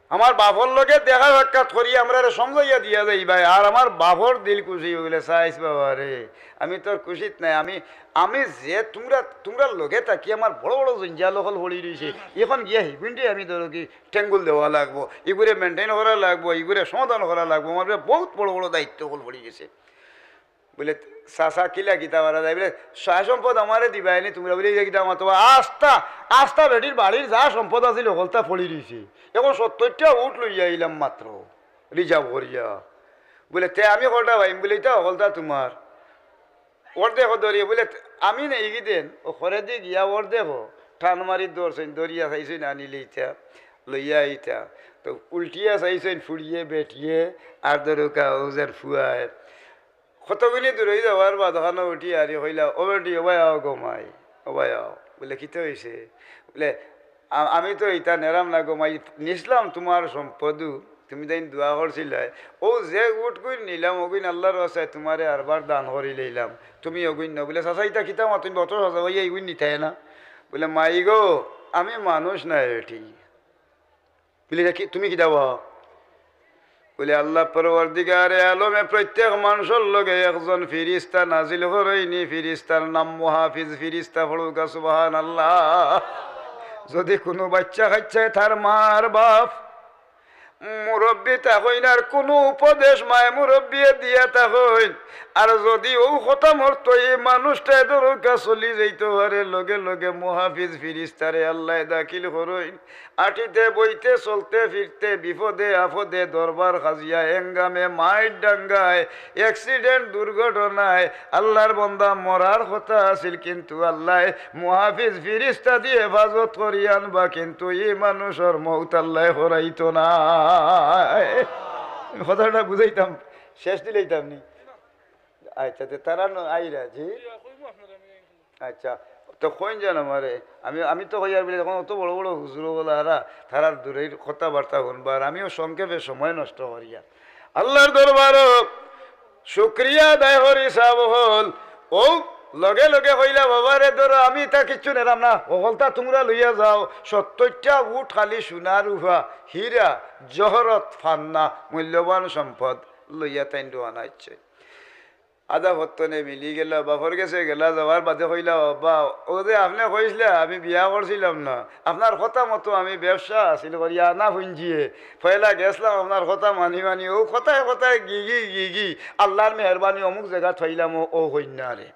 আমার বাপর লগে দেখা সাক্ষাৎ করি, আমরারে সমঝাইয়া দিয়া যাইবায়, আর আমার বাপর দিল খুশি অইলে চাইস বাবা রে, আমি তোর খুশিত নাই, আমি, আমি যে তুমরা, তুমরার লগে থাকি আমার বড় বড় জঞ্জাল অকল পড়ি রইছে, এখন গিয়া হিগুইনরে আমি ধরো কি টেঙ্গুল দেওয়া লাগবো, ইগুরে maintain করা লাগবো, ইগুরে সমাধান করা লাগবো, আমার উপরে বউত বড় বড় দায়িত্ব অকল পড়ি গেছে।" বলে, "চাচা, কিলা কিতা করা যায়?" বলে, "সয় সম্পদ আমারে দিবায় নি তুমরা।" বলে, "ইটা কিতা মাতো বা? আস্তা, আস্তা বেটির বাড়ির যা সম্পদ আছিল, হকলতা পড়ি রইছে। এখন সত্তইরটা উট লইয়া আইলাম মাত্র, reserve করিয়া।" বলে, "তে আমি কয়টা পাইমু?" বলে, "ইটা হকলতা তুমার।" অর্ধেক ধরিয়া বলে, "আমি নেই কি দেন?" ও ঘরেদি গিয়া অর্ধেক টান মারি ধরছইন, ধরিয়া চাইছইন আনিলে ইটা, লইয়া ইটা। তো উল্টিয়া চাইছইন ফুড়িয়ে বেটিয়ে, আর ধরুকা ও যেন ফুয়ায়। কতগুনি দূরই যাওয়ার বাদ ওখানো উঠি আরি কইলা, "ও বেটি, ও ভাই আও গো মাই, ও ভাই আও।" বলে, "কিতা অইছে?" বলে, "আ-, আমি তো ইতা নেরাম না গো মাই, নিছলাম তুমার সম্পদু, তুমি তাইন দোয়া করছিলায়, ও যে উটগুইন নিলাম, ওগুইন আল্লার ওয়াস্তে তুমারে আরবার দান করি লইলাম, তুমি ওগুইন নেও।" বলে, "চাচা, ইতা কিতা মাতো, তুমি অত সাজা ভাইয়া ইগুইন নিতায় না?" বলে, "মাই গো, আমি মানুষ না এটি।" বলে, "ইটা কি, তুমি কিতা বা?" বলে, "আল্লাহ পরওয়ারদিগারে আলমে প্রত্যেক মানুষর লগে একজন ফিরিস্তা নাজিল করইনি, ফিরিস্তার নাম মুহাফিজ ফিরিস্তা।" পড়ুকা সুবহানাল্লাহ। যদি কুনু বাইচ্চা কাইচ্চায় তার মার বাপ মুরব্বি থাকইন আর কুনু উপদেশ মায় মুরব্বিয়ে দিয়া থাকইন, আর যদি অউ খতম অর্থ ই মানুষটায় ধরুকা চলি যাইতো পারে, লগে লগে মুহাফিজ ফিরিস্তারে আল্লায় দাখিল করইন। আটিতে বইতে চলতে ফিরতে বিপদে আপদে দরবার কাজিয়া এঙ্গামে মাইর ডাঙ্গায় accident দুর্ঘটনায় আল্লার বন্দা মরার কথা আছিল, কিন্তু আল্লায় মুহাফিজ ফিরিস্তা দি হেফাজত করি আনবা, কিন্তু ই মানুষর মউত আল্লায় করাইতো নায়। কথাটা বুঝাইতাম, শেষ দিলাইতাম নি? আচ্ছা, তে তারা ন-, আইরা, জি? আচ্ছা, তো কইন যেন আমারে, আমি, আমি তো কইয়ার বলে, এখন অত বড় বড় হুজুর বলা হারা, তারার দূরের কথাবার্তা হুনবার, আমিও সংক্ষেপে সময় নষ্ট করিয়ার। আল্লার দরবারো শুকরিয়া আদায় করি সাব অকল। অউ লগে লগে কইলা, "বাবারে ধরো, আমি ইতা কিচ্ছু নেরাম না, হকলতা তুমরা লইয়া যাও।" সত্তইরটা উট খালি সোনা রুফা, হীরা, জহরত, ফান্না, মূল্যবান সম্পদ লইয়া তাইন রওয়ানা অইছে। আধা পথ থনে মিলি গেলা, বাফর গেছে গেলা, যাওয়ার বাদে কইলা, "বাবা, অউ যে আপনে কইছলা, আমি বিয়া করছিলাম না, আপনার কথা মতো আমি ব্যবসা আছিল করিয়া আনা পুঞ্জিয়ে, পয়লা গেছলাম আপনার কথা মানি মানি, অউ কথায় কথায় গিগি গিগি আল্লার মেহেরবানি অমুক জাগাত পাইলাম অউ, অউ কইন্যারে।"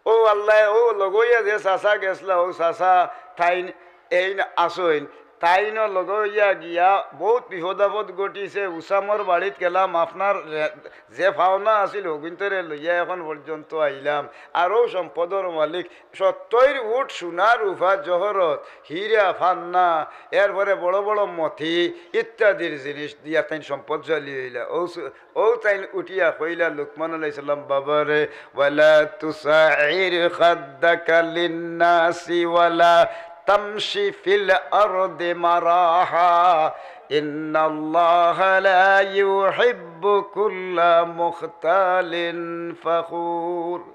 অউ আল্লায়, অউ লগইয়া যে চাচা গেছলা, অউ চাচা তাইন এইন আছইন, তাইনও লগইয়া গিয়া বউত বিপদ আপদ ঘটিছে, উসামর বাড়িত গেলাম, আপনার রে-, যে পাওনা আছিল হগুইন্তরে লইয়া এখন পর্যন্ত আইলাম। আর অউ সম্পদর মালিক সত্তইর উট সোনা রূপা জহরত, হীরা পান্না, এরপরে বড় বড় মতি ইত্যাদির জিনিস দিয়া তাইন সম্পদশালী অইলা। অউ সু-, অউ তাইন উঠিয়া কইলা লুকমান আলাইহিস সালাম বাবারে, "ওয়ালা তুসাইর খাদ্দাকা লিন্নাসি ওয়ালা তামশি ফিল আরদি মারাহা, ইন্নাল্লাহা লা ইউহিব্বু কুল্লা মুখতালিন ফাখুর।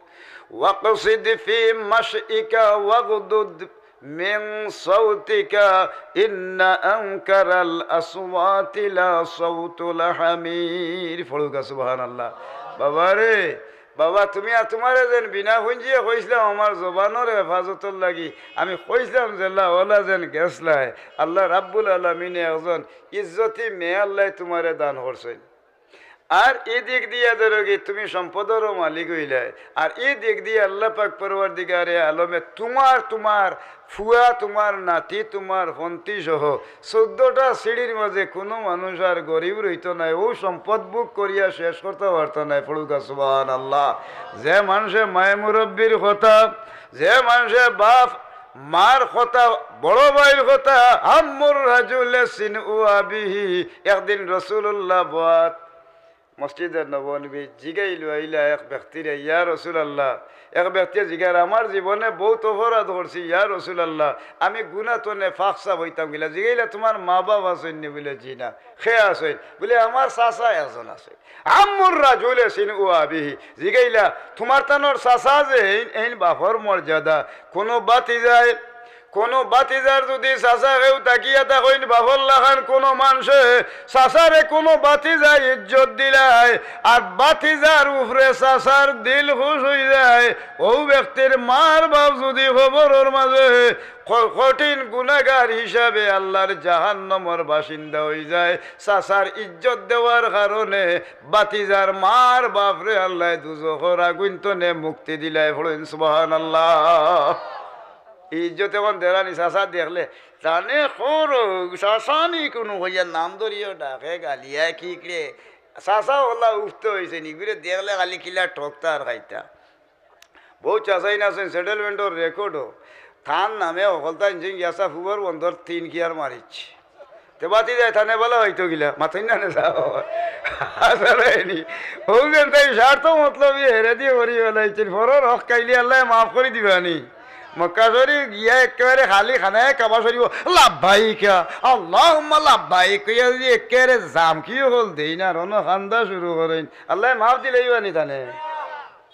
ওয়াকসিদ ফি মাশইকা ওয়াগদুদ মিন সাউতিকা, ইন্না আনকারাল আসওয়াতি লা সাউতুল হামির।" পড়ুক্কা সুবহানাল্লাহ। বাবারে, বাবা, তুমি আর তুমারে যেন বিনা পুঞ্জিয়ে কইছলাম আমার জবানর হেফাজতর লাগি, আমি কইছলাম যেলা অলা যেন গেছলায়। আল্লাহ রাব্বুল আলামিনে একজন ইজ্জতি মেয়ে আল্লায় তুমারে দান করছইন। আর ই দিক দিয়া ধরো কি তুমি সম্পদরও মালিক অইলায়, আর ই দিক দিয়া আল্লাহ পাক পরওয়ারদিগারে আলমে তুমার, তুমার ফুয়া, তুমার নাতি, তুমার ফন্তি সহ চৌদ্দটা সিঁড়ির মাঝে কুনু মানুষ আর গরিব রইতো নায়, অউ সম্পদ ভোগ করিয়া শেষ করতা পারতা নায়। পড়ুক্কা সুবহানাল্লাহ। যে মানষে মায়ে মুরব্বির কথা, যে মানষে বাফ মার কথা, বড় ভাইর কথা, আম্মুর রাজুলে সিনউ আবিহি। একদিন রাসুলুল্লাহ বওয়াত মসজিদে নববীত জিগাইল আইলা এক ব্যক্তিরে, "ইয়া রাসুলাল্লাহ।" এক ব্যক্তিয়ে জিগার, "আমার জীবনে বউত অপরাধ করছি, ইয়া রাসুলাল্লাহ, আমি গুনা থনে পাক সাফ অইতাম কিলা।" জিগাইলা, "তুমার মা বাপ আছইন নি?" বুলে, "জি না।" "কে আছইন?" বুলে, "আমার চাচা একজন আছইন।" আম্মুর রাজুলে সিনউ আবিহি। জিগাইলা, "তুমার তানর চাচা যে এইন, এইন বাফর মর্যাদা, কুনু বাতিজায়, কুনু বাতিজার যুদি চাচা কেউ থাকিয়া থাকইন বাফর লাখান কুনু মানষে, চাচারে কুনু বাতিজায় ইজ্জত দিলায়, আর বাতিজার উপরে চাচার দিল খুশ অইযায়, অউ ব্যক্তির মার বাপ যুদি কবরর মাঝে ক-, কঠিন গুনাগার হিসাবে আল্লার জাহান্নামর বাসিন্দা অইযায়। চাচার ইজ্জত দেওয়ার কারণে বাতিজার মার বাপরে আল্লায় দুজখর আগুইন থনে মুক্তি দিলায়।" পড়ইন সুবহানাল্লাহ। ই ইজ্জত এখন দেরানি চাচা দেখলে, জানে খর চাচা নি কুনু কইয়া নাম ধরিও ডাকে, গালিয়া কিকরে। চাচা অলা উঠতে অইছে নি, ইগুরে দেখলে খালি কিলা ঠকতা আর খাইতা। বউত চাচাইন আছইন, সেটেলমেন্টর রেকর্ডও। তান নামে হকলতা ইঞ্জিন গিয়াছা ফুবর বন্দর তিন কিয়ার মারিছে। তে বাতিজায় তানে বালা অইতো কিলা, মাতইন না নে যাও। আসলে নি। অউ যেন তাইন স্বার্থ মতলবি হেরেদি করি ফালাইছইন, পরর হক খাইলে আল্লায় মাফ করি দিবা নি। মক্কা শরিফ গিয়া একেবারে খালি খানায়ে কাবা শরিফো লাব্বাইকা, আল্লাহুম্মা লাব্বাইক কইয়া যুদি একেবারে জামকি অকল দেইন আর অনো কান্দা শুরু করইন, আল্লায় মাফ দিলাইবা নি তানে?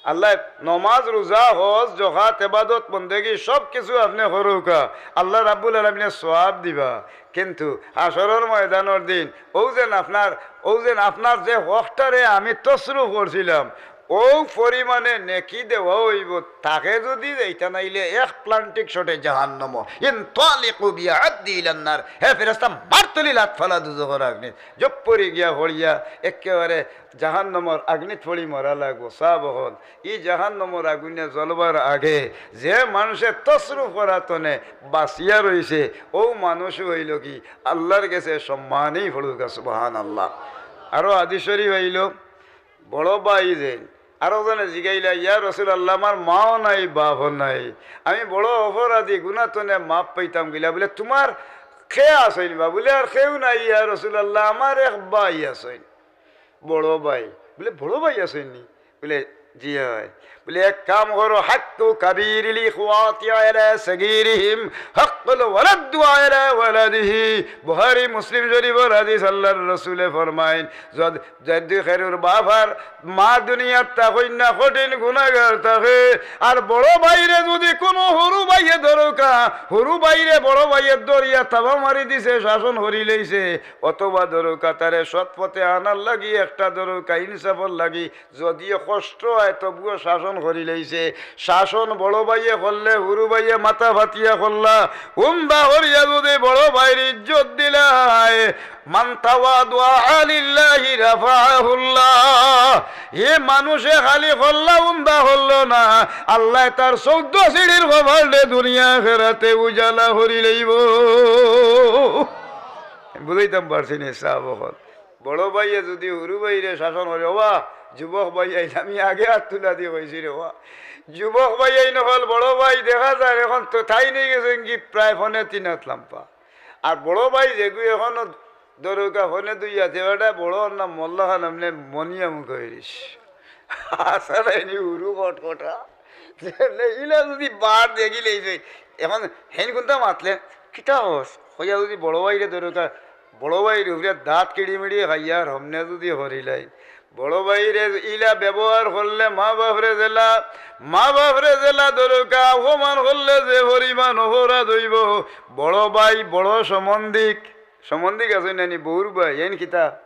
আল্লায় নমাজ, রুজা, হজ, জকাত, এবাদত, বন্দেগি সব কিছু আপনে করউক্কা, আল্লাহ রাব্বুল আলামিনে সওয়াব দিবা। কিন্তু হাশরর ময়দানর দিন অউ যেন আপনার, অউ যেন আপনার যে হকটারে আমি তসরুফ করছিলাম, অউ পরিমাণে নেকি দেওয়া অইবো, তাকে যুদি যাইতা নাইলে এক প্লান্টিক শটে জাহান্নামো। ইনতালিকু বিআদি ইলান্নার। হে ফেরেশতা, মারতলি লাত ফালা দুজখর আগ্নিত। জপ পড়ি গিয়া হড়িয়া একেবারে জাহান্নামর আগ্নিত পড়ি মরা লাগবো। সাব অকল, ই জাহান্নামর আগুনে জ্বলবার আগে যে মানষে তসরুফ করাতনে বাঁচিয়া রইছে, অউ মানুষ অইলো কি আল্লার গেছে সম্মানী। পড়ুক্কা সুবহানাল্লাহ। আরো হাদিস শরিফ অইলো, বড় ভাই যেইন, আরো জনে জিগাইলা, "ইয়া রাসুলাল্লাহ, আমার মাও নাই, বাপও নাই, আমি বড় অপরাধী, গুনা তনে মাফ পাইতাম কিলা।" বুলে, "তুমার কে আছইন বা?" বুলে, "আর কেউ নাই ইয়া রাসুলাল্লাহ, আমার এক ভাই আছইন।" বড় ভাই। বুলে, "বড় ভাই আছইন নি?" বুলে, "জি অয়।" বুলে, "এক কাম করো, হাক্কু কাবীরিল ইখওয়াতি আলা সগীরিহিম, হাক্কুল ওয়ালাদু আলা ওয়ালাদিহি।" বুখারী, মুসলিম শরিফর হাদিস, আল্লার রসুলে ফরমাইন, যদ-, যুদি কেউর বাপ আর মা দুনিয়াত থাকইন না, কঠিন গুনাগার থাকে, আর বড় ভাইরে যুদি কুনু হুরু ভাইয়ে ধরউক্কা, হুরু ভাইরে বড় ভাইয়ে ধরিয়া থাবা মারি দিছে, শাসন করিলাইছে, অথবা ধরউক্কা তারে সৎ পথে আনার লাগি, একটা ধরউক্কা ইনসাফর লাগি, যুদি কষ্ট তবুও শাসন করি লাইছে। শাসন বড় ভাইয়ে করলে, হুরু ভাইয়ে মাথা ফাতিয়া করলা, উন্দা করিয়া যদি বড় ভাইর ইজ্জত দিলায়, মান তাওয়াদুআ লিল্লাহি রাফাআহুল্লাহ। ই মানুষে খালি করলা উন্দা করলো না, আল্লায় তার চৌদ্দ সিঁড়ির কপালরে দুনিয়া আখেরাতে উজালা করি লইবো। বুঝাইতাম পারছি নি, সাব অকল? বড় ভাইয়ে যদি হুরু ভাইরে শাসন করে, "ওবা, যুবক ভাইয়াইন, আমি আগে হাত তুলা দি কইছি রে ওবা, যুবক ভাইয়াইন অকল, বড় ভাই দেখা যার অখন তো তাইন অইগেছইন গি প্রায় পনে তিন হাত লাম্বা।" আর বড় ভাই যেগু অখনো ধরউক্কা পনে দুই হাত, এবাটা বড় অর না মল্লা খান, এমনে মনিয়া মুখ অইরিস। আচ্ছা, তাইন হুরু কটকটা। ইলা যদি বার দেখি লইছে, অখন হেইন কুনতা মাতলে, "কিতা কস?" কইয়া যদি বড় ভাইরে ধরউক্কা, বড় ভাইর উপরে দাঁত কিড়িমিড়ি খাইয়া আর হমনে যদি করিলাই, বড় ভাইরে ইলা ব্যবহার করলে মা বাপরে যেলা, মা বাপরে যেলা ধরউক্কা অপমান করলে যে পরিমাণ অপরাধ অইবো, বড় ভাই, বড় সম্বন্ধিক, সম্বন্ধিক আছে না নি, বউর ভাই, এইন কিতা?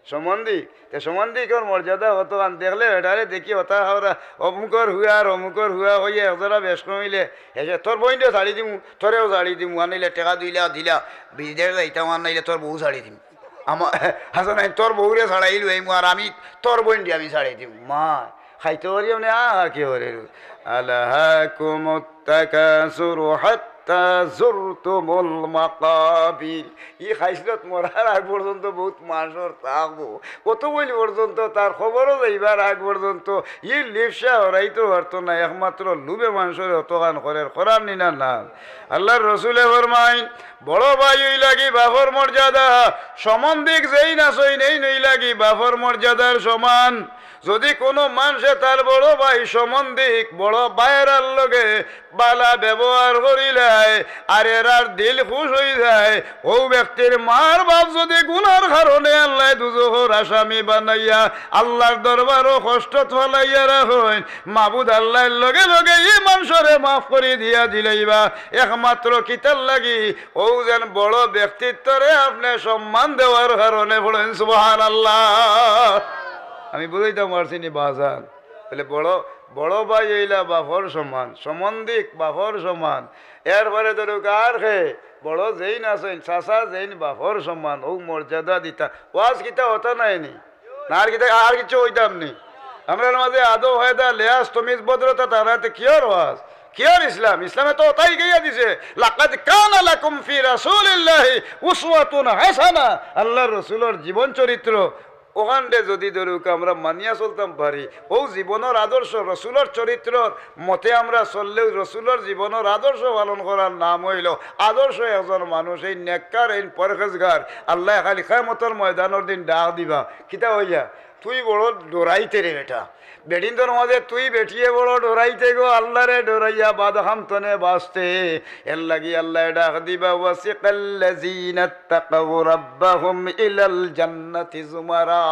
সম্বন্ধিক। তে সম্বন্ধিকর মর্যাদা কতখান দেখলে, এটারে দেখি হতা হাওরা, অমুকর হুয়া আর অমুকর হুয়া কইয়া একজরা বেশ কমিলে, এসে, "তোর বইনরে ছাড়ি দিমু, তোরেও ছাড়ি দিমু, আনিলে টেকা দুই লাখ দিলা, বিদেশ যাইতাম, আর নাইলে তোর বউ ছাড়ি দিমু।" আমার, হাসান, "তোর বউরে ছাড়াইলু এই মুয়ার, আমি তোর বইনরে আমি ছাড়ি দিমু।" মা, খাইতে পারি মানে, আহা, কি করে? আলহাকুমুত তাকাসুরু হাত্তা যুরতুমুল মাকাবির। ই খাইছলত মরার আগ পর্যন্ত বউত মানষর থাকবো। কত বইল পর্যন্ত তার খবরও যাইবার আগ পর্যন্ত ই লিপসা হরাইতো পারতো না, একমাত্র লুভে মানষরে অতখান করের, করার নি না না। আল্লার রসুলে ফরমাইন, বড় ভাই অইলা গি বাপর মর্যাদা, সম্বন্ধিক যেইন আছইন এইন অইলা গি বাপর মর্যাদার সমান। যদি কুনু মানষে তার বড় ভাই সম্বন্ধিক বড় ভাইরার লগে বালা ব্যবহার করিলায়, আর এরার দিল খুশ অইযায়, অউ ব্যক্তির মার বাপ যদি গুনার কারণে আল্লায় দুজখর আসামি বানাইয়া আল্লার দরবারো কষ্টত ফালাইয়া রাখইন, মাবুদ আল্লায় লগে লগে ই মানষরে মাফ করি দিয়া দিলাইবা। একমাত্র কিতার লাগি? অউ যেন বড় ব্যক্তিত্বরে আপনে সম্মান দেওয়ার কারণে। পড়ইন সুবহানাল্লাহ। আমি বুঝাইতাম পারছি নি বাজান? বলে, বড়, বড় ভাই অইলা বাপর সমান, সম্বন্ধিক বাপর সমান। এরপরে ধরউক্কা আর কে, বড় যেইন আছইন, চাচা যেইন বাপর সমান, অউ মর্যাদা দিতা। ওয়াজ কিতা হতা নায় নি? না আর কিতা, আর কিচ্ছু কইতাম নি? আমরার মাঝে আদব, কায়দা, লেহাজ, তমিজ, ভদ্রতা, তারাতে কিওর ওয়াজ? কিওর ইসলাম? ইসলামে তো অতাই কইয়া দিছে, "লাকাদ কানা লাকুম ফি রাসূলিল্লাহি উসওয়াতুন হাসানা।" আল্লার রসুলর জীবন চরিত্র অখানরে যদি ধরউক্কা আমরা মানিয়া চলতাম পারি, অউ জীবনর আদর্শ, রসুলর চরিত্রর মতে আমরা চললেউ রসুলর জীবনর আদর্শ পালন করার নাম অইলো আদর্শ একজন মানুষ। এই নেককার, এই পরহেজগার, আল্লায় খালি কিয়ামতর ময়দানর দিন ডাক দিবা, কিতা কইয়া? তুই বড় ডরাইতে রে বেটা। বেটিন্তর মাঝে তুই বেটিয়ে বড় ডরাইতে গো, আল্লারে ডরাইয়া বাদ কাম তনে বাচতে। এরলাগি আল্লায় ডাক দিবা, "ওয়াসিকাল্লাযীনাত্তাকাউ রাব্বাহুম ইলাল জান্নাতি যুমারা।"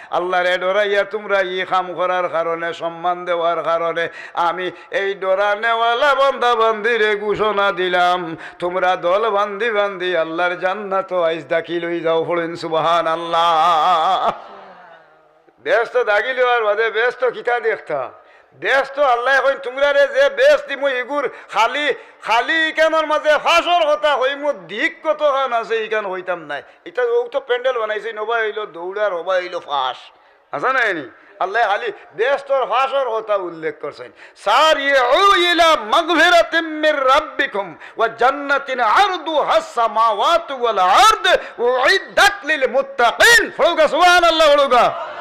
আল্লারে ডরাইয়া তুমরা ই কাম করার কারণে, সম্মান দেওয়ার কারণে আমি এই ডরানেওয়ালা বান্দা বান্দিরে ঘোষণা দিলাম, তুমরা দল বান্দি বান্দি আল্লার জান্নাতো আইজ দাখিল অইযাও। পড়ইন সুবহানাল্লাহ। বেহেস্তো দাখিল অওয়ার বাদে বেহেস্তো কিতা দেখতা? বেহেস্তো আল্লায় কইন, "তুমরারে যে বেহেস্ত দিমু, ইগুর খালি, খালি ইখানর মাঝে ফাঁসর কথা কইমু, দিক কতখান আছে ইখান কইতাম নায়।" ইতা অউ তো প্যান্ডেল বানাইছে, হবায় অইলো দৌড় আর হবায় অইলো ফাঁস। আছে না এনি? আল্লায় খালি বেহেস্তর ফাঁসর কথা উল্লেখ করছইন। সারিউ ইলা মাগফিরাতিম মির রাব্বিকুম ওয়া জান্নাতিন আরদুহাস সামাওয়াতু ওয়াল আরদ উইদ্দাত লিল মুত্তাকিন। পড়উক্কা, সুবহানাল্লাহ পড়উক্কা।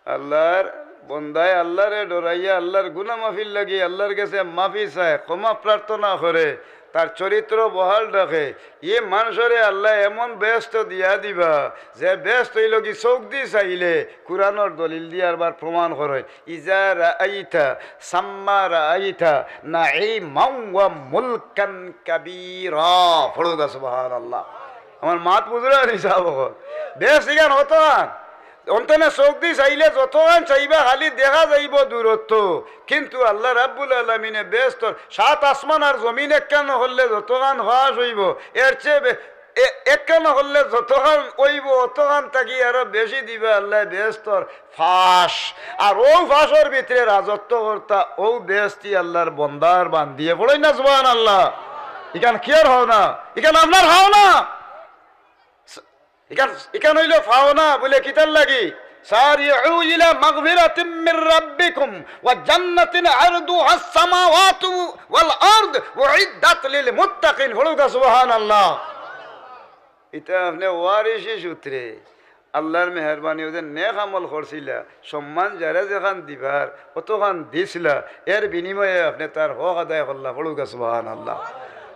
আল্লার বন্দায় আল্লারে ডরাইয়া আল্লার গুনা মাফির লাগি আল্লার গেছে মাফি চায়, ক্ষমা প্রার্থনা করে, তার চরিত্র বহাল রাখে, ই মানষরে আল্লায় এমন বেহেস্ত দিয়া দিবা, যে বেহেস্ত অইলো গি চউখদি চাইলে, কুরআনর দলিল দি আরবার প্রমাণ করইন। ইজা রাআইতা সাম্মা রাআইতা নাঈমান ওয়া মুলকান কাবীরা। পড়উক্কা সুবহানাল্লাহ। আমার মাত বুঝরা নি সাব অকল? বেহেস্ত ইখান অতখান। অন্তনে চউখদি চাইলে যতখান চাইবা খালি দেখা যাইবো দূরত্ব। কিন্তু আল্লাহ রাব্বুল আলামিনে বেহেস্তর সাত আসমান আর জমিন একখান করলে যতখান ফাঁস অইবো, এর চেয়ে বে-, এ-, একখান করলে যতখান অইবো, অতখান থাকি আরো বেশি দিবা আল্লায় বেহেস্তর ফাঁস। আর অউ ফাঁসর ভিতরে রাজত্ব করতা, অউ বেহেস্তি আল্লার বন্দার বান্দিয়ে। পড়ইন না সুবহানাল্লাহ। ইখান কিয়ার পাওনা? ইখান আপনার পাওনা। ইখান, ইখান অইলো পাওনা বুলে কিতার লাগি? সারিউ ইলা মাগফিরাতিম মির রাব্বিকুম ওয়া জান্নাতিন আরদুহাস সামাওয়াতু ওয়াল আরদ উইদ্দাত লিল মুত্তাকিন। পড়উক্কা সুবহানাল্লাহ। ইটা আপনে ওয়ারিসি সূত্রে আল্লার মেহেরবানি, অউ যে নেক আমল করছিলা, সম্মান যারে যেখান দিবার, অতখান দিছলা, এর বিনিময়ে আপনে তার হক আদায় করলা। পড়উক্কা সুবহানাল্লাহ।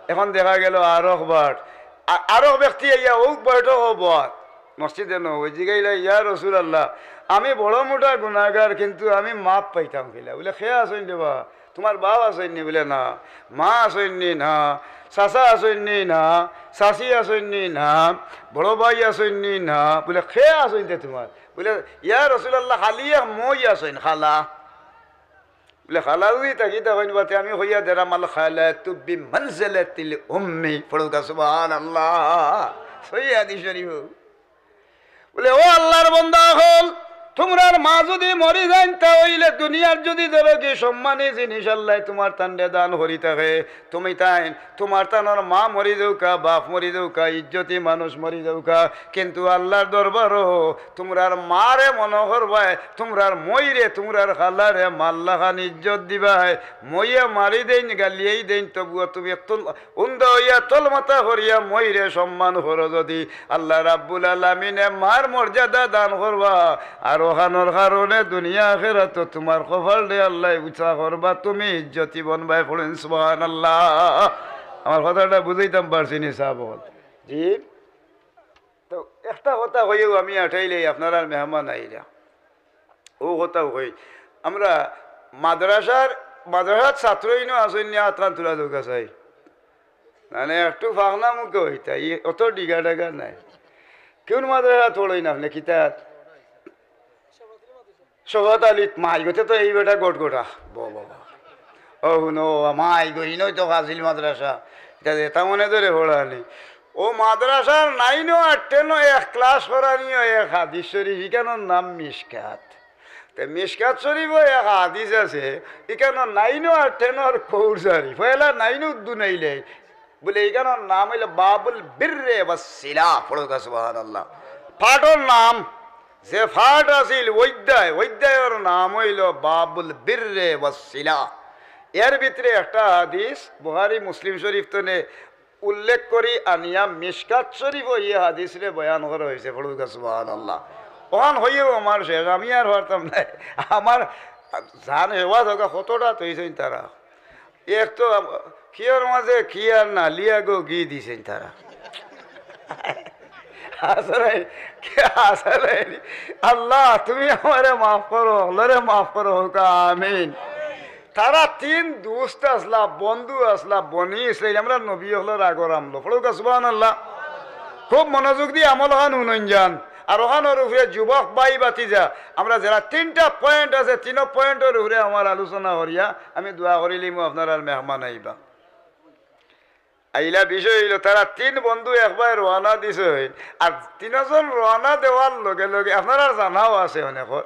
এখন দেখা গেল আরক বাট, আ-, আরক ব্যক্তি আইয়া অউ বৈঠকো বওয়াত, মসজিদে নববী, জিগাইলা, "ইয়া রাসুলাল্লাহ, আমি বড় মুটা গুনাগার, কিন্তু আমি মাফ পাইতাম কিলা?" বুলে, "কে আছইন রে বা? তুমার বাপ আছইন নি?" বুলে, "না।" "মা আছইন নি?" "না।" "চাচা আছইন নি?" "না।" "চাচি আছইন নি?" "না।" "বড় ভাই আছইন নি?" "না।" বুলে, "কে আছইন তে তুমার?" বুলে, "ইয়া রাসুলাল্লাহ, খালি এক মই আছইন, খালা।" বুলে, "খালা যুদি থাকি থাকইন বাতে আমি কইয়া দেরাম, আল খালাতু বিমানজিলাতিল উম্মি।" পড়উক্কা সুবহানাল্লাহ। সহি হাদিস শরিফ। বুলে, "ও আল্লার বন্দা অকল, তুমরার মা যুদি মরি যাইন, তা অইলে দুনিয়ার যুদি ধরো কি সম্মানী জিনিস আল্লায় তুমার তানরে দান করি থাকে, তুমি তাইন, তুমার তানর মা মরি যাউক্কা, বাপ মরি যাউক্কা, ইজ্জতি মানুষ মরি যাউক্কা, কিন্তু আল্লার দরবারো তুমরার মারে মনো করবায়, তুমরার মইরে, তুমরার খালারে মার লাখান ইজ্জত দিবায়। মইয়ে মারি দেইন, গালিয়াই দেইন, তবুও তুমি একটু উন্দা অইয়া তলমাথা করিয়া মইরে সম্মান করো যুদি, আল্লাহ রাব্বুল আলামিনে মার মর্যাদা দান করবা।" আর অখানর কারণে দুনিয়া আখেরাতো তুমার কপালরে আল্লায় উচা করবা, তুমি ইজ্জতি বনবায়। পড়ইন সুবহানাল্লাহ। আমার কথাটা বুঝাইতাম পারছি নি সাব অকল? জি। তো একটা কথা কইয়াউ আমি আটাইলাই, আপনারার মেহমান আইরা। অউ কথাউ কই, আমরা মাদ্রাসার, মাদ্রাসার ছাত্র ইনো আছইন নি, আতখান তুলা দেউক্কা চাই। মানে একটু ফাখনা মুখে অইতা, ই অত ডিগা ডাগা নাই। কুন মাদ্রাসাত পড়ইন আপনে? কিতাত? শফাত আলীত। মাই গো, তে তো এই বেটা গটগটা। বাহ, বাহ, বাহ। ও হুনো, মাই গো, ইনোই তো ফাজিল মাদ্রাসা। ইটা যেতা মনে ধরে পড়ানি। অউ মাদ্রাসার নাইনো আর টেনো এক ক্লাস করানিও এক হাদিস শরিফ, ইখানর নাম মিশকাত। তে মিশকাত শরিফো এক হাদিস আছে, ইখানর নাইনো আর টেনর কৌর শরিফ। পয়লা নাইনো উদ্দু নাইলে। বুলে, ইখানর নাম অইলো বাবুল বিররে ওয়াসসিলা। পড়উক্কা সুবহানাল্লাহ। পাঠর নাম, যে পাঠ আছিল অধ্যায়, অধ্যায়র নাম অইলো বাবুল বিররে ওয়াসসিলা। এর ভিতরে একটা হাদিস বুখারী মুসলিম শরিফ তনে উল্লেখ করি আনিয়া মিশকাত শরিফো ই হাদিসরে বয়ান করা অইছে। পড়উক্কা সুবহানাল্লাহ। অখান কইয়াউ আমার শেষ, আমি আর পারতাম নায়। আমার জান হেওয়া থাকা কতটা তৈছইন তারা। এক তো আম-, কিয়র মাঝে কি আর নালিয়া গো গি দিছইন তারা। আসলে, আসলে, আল্লাহ, তুমি আমারে মাফ করো, হকলরে মাফ করো, কউক্কা আমিন। তারা তিন দুস্ত আছলা, বন্ধু আছলা, বনি ইসরাইল, আমরার নবী অকলর আগর আমলো। পড়উক্কা সুবহানাল্লাহ। খুব মনোযোগ দি আমল অখান হুনইন যান। আর অখানর উপরে যুবক ভাই ভাতিজা, আমরা যেরা তিনটা point আছে, তিনো point-অর উপরে আমার আলোচনা করিয়া আমি দোয়া করিলিমু, আপনারার মেহমান আইবা। আইলা বিষয় অইলো, তারা তিন বন্ধু একবায় রওয়ানা দিছইন, আর তিনোজন রওয়ানা দেওয়ার লগে লগে, আপনারার জানাও আছে অনেকর,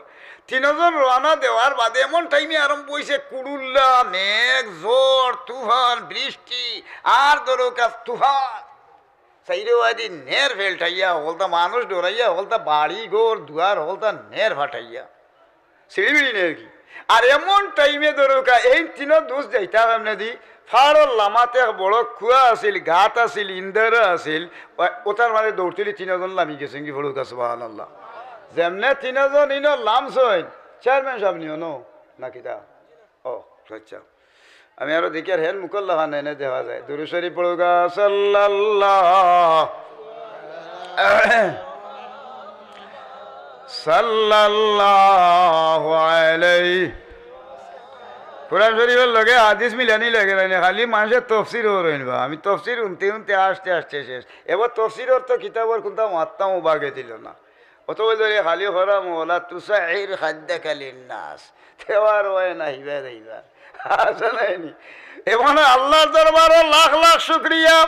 তিনোজন রওয়ানা দেওয়ার বাদে এমন টাইমে আরম্ভ অইছে কুড়ুল্লা, মেঘ, ঝড়, তুফান, বৃষ্টি, আর ধরো কাজ তুফান। চাইরোবায়দি নের ফেলটাইয়া, হকলতা মানুষ ডরাইয়া, হকলতা বাড়ি ঘর দুয়ার, হকলতা নের ফাটাইয়া, সিঁড়িবিড়ি নের কি। আর এমন টাইমে ধরউক্কা, এই তিনো দুস্ত যাইতা কেমনেদি, ফাড়র লামাত এক বড় কুয়া আছিল, গাত আছিল, ইন্দারা আছিল, ও-, ওটার মাঝে দৌড় তুলি তিনোজন লামি গেছইন গি। পড়উক্কা সুবহানাল্লাহ। যেমনে তিনোজন ইনো লামছইন, চেয়ারম্যান সাব নিও নো, না কিতা? ও, আচ্ছা। আমি আরো দেখি আর হেন মুখর লাখান এনে দেখা যায়। দুরূদ শরিফ পড়উক্কা, সাল্লাল্লাহ, সাল্লাল্লাহু আলাইহি। কোরআন শরিফর লগে হাদিস মিলানি লাগে না, খালি মানষে তফসির অর অইন বা। আমি তফসির হুনতে হুনতে আস্তে আস্তে শেষ। এবার তফসিরর তো কিতাবর কুনতা মাত্তাও বাগে দিল না। অত বলে ধরে খালি করা, "ওয়ালা তুসাইর খাদ্দাকা লিন্নাস।" দেওয়ার ওয়ে না, হিবা দেইবা। আছে নাইনি? এমন আল্লাহর দরবারো লাখ লাখ শুকরিয়া।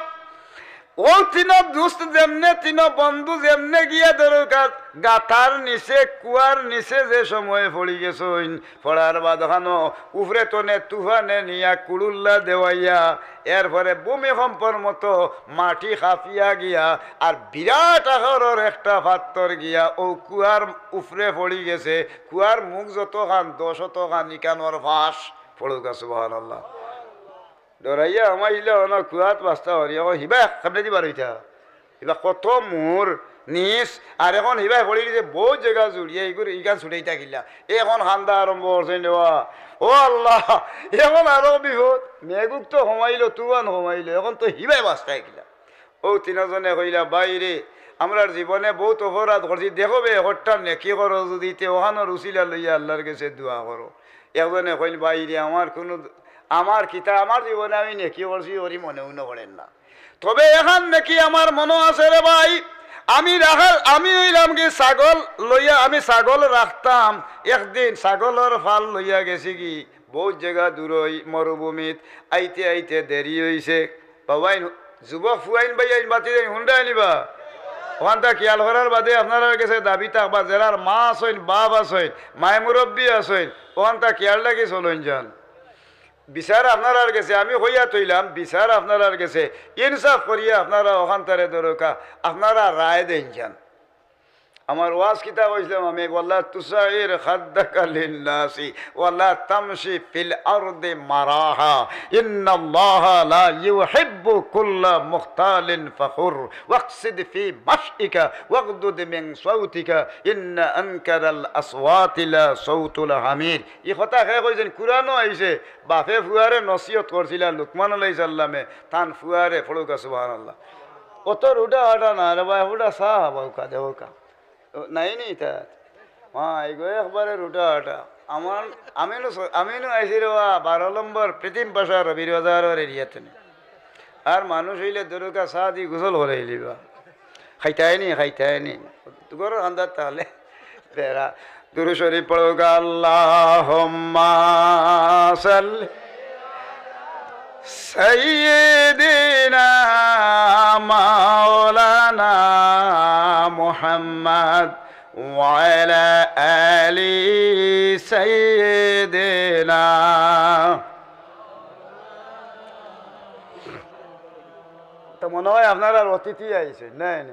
ও তিনো দুস্ত যেমনে, তিনো বন্ধু যেমনে গিয়া ধরো গা-, গাতার নিচে, কুয়ার নিচে যে সময় পড়ি গেছইন, পড়ার বাদ অখানো উপরে তনে তুফানে নিয়া কুড়ুল্লা দেওয়াইয়া, এরপরে ভূমিকম্পর মতো মাটি কাঁপিয়া গিয়া, আর বিরাট আকারর একটা পাত্থর গিয়া ও কুয়ার উপরে পড়ি গেছে। কুয়ার মুখ যতখান, দশ অতখান ইখানর ফাঁস। পড়ুক্কা সুবহানাল্লাহ। ডরাইয়া হামাইলা অনো কুয়াত বাস্তা পারি, অখন হিবা কেমনেদি বার অইতা? হিবা কত মুর নিচ, আর অখন হিবায় পড়ি গেছে বউত জাগা জুড়িয়া, ইগুর ইখান ছুটাইতা কিলা। অখন কান্দা আরম্ভ করছে নেওয়া, "ও আল্লাহ, অখন আরো বিপদ, মেঘুক তো কমাইলো, তুফান কমাইলো, অখন তো হিবায় বাস্তায় কিলা।" ও তিনোজনে কইলা, "ভাইরে, আমরার জীবনে বউত অপরাধ করছি, দেখো বে, একটা নেকি করো যুদি, তে অখানর উছিলা লইয়া আল্লার গেছে দোয়া করো।" একজনে কইল, "ভাইরে, আমার কুনু, আমার কিতা, আমার জীবনে আমি নেকি করছি, ওরি মনেউ নকরের না। তবে এখান নেকি আমার মনো আছে রে ভাই, আমি রাখাল, আমি অইলাম কি ছাগল লইয়া, আমি ছাগল রাখতাম, একদিন ছাগলর ফাল লইয়া গেছি কি বউত জাগা দূরই মরুভূমিত, আইতে আইতে দেরি অইছে।" বাবাইন, যুবক ফুয়াইন ভাইয়াইন বাতিজাইন হুনরায় নি বা? অখানতা খিয়াল করার বাদে আপনারার গেছে দাবি থাকবা, যেরার মা আছইন, বাপ আছইন, মায় মুরব্বি আছইন, অখানতা খিয়াল রাখি চলইন যান। বিচার আপনারার গেছে, আমি কইয়া থইলাম, বিচার আপনারার গেছে, ইনসাফ করিয়া আপনারা অখানতারে ধরুক্কা, আপনারা রায় দেইন যান। আমার ওয়াজ কিতা কইছিলাম আমি, "ওয়ালা তুসাইর খাদ্দাকা লিন্নাসি, ওয়ালা তামশি ফিল আরদি মারাহা, ইন্নাল্লাহা লা ইউহিব্বু কুল্লা মুখতালিন ফাখুর, ওয়াকসিদ ফি মাশইকা, ওয়াগদুদ মিন সাউতিকা, ইন্না আনকারাল আসওয়াতি লা সাউতুল হামির।" ই কথা কে কইছইন? কুরআনো আইছে, বাপে ফুয়ারে নসিহত করছিলা লুকমান আলাইহিস সালামে, তান ফুয়ারে, পড়ুক্কা সুবহানাল্লাহ। অত রুটা হাটা না রে ভাই, হুটা চা হাবাউক্কা, দেউক্কা। ও, নাই নি ইতা? হ্যাঁ, এগু একবারে রুটা হাটা। আমার, আমি নু স-, আমি নু আইছি রে বা, বারো নম্বর প্রীতিম পাশা রবির বাজারর এরিয়াত নি। আর মানুষ অইলে ধরুক্কা চা দি গোসল করাইলিবা। খাইতায় নি, খাইতায় নি। তো ঘরর কান্দাত তাইলে বেড়া। দুরুদ শরিফ পড়ুক্কা, আল্লাহুম্মা সাল্লি সাইয়্যিদিনা মাওলানা মুহাম্মদ ওয়া আলা আলি সাইয়্যিদিনা। তো মনো অয় আপনারার অতিথি আইছইন, নায় নি?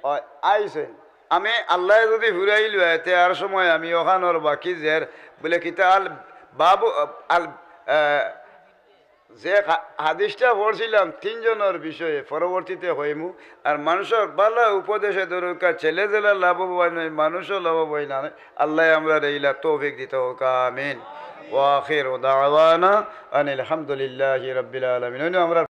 অয়, আইছইন। আমি আল্লায় যুদি ফুরাইলো অয়, তে আর সময় আমি অখানর বাকি জের, বুলে কিতা আল বাবু, আল, আহ, যে হা-, হাদিসটা পড়ছিলাম তিনজনর বিষয়ে, পরবর্তীতে কইমু। আর মানষর ভালা উপদেশে ধরুক্কা, ছেলে যেলা লাভবান অয়, মানুষও লাভবান অয়। আল্লায় আমরারে ইলা তৌফিক দিতা হউক্কা, আমিন। ওয়া আখিরু দাওয়ানা আনিল হামদুলিল্লাহি রাব্বিল আলামিন। অইন্য আমরা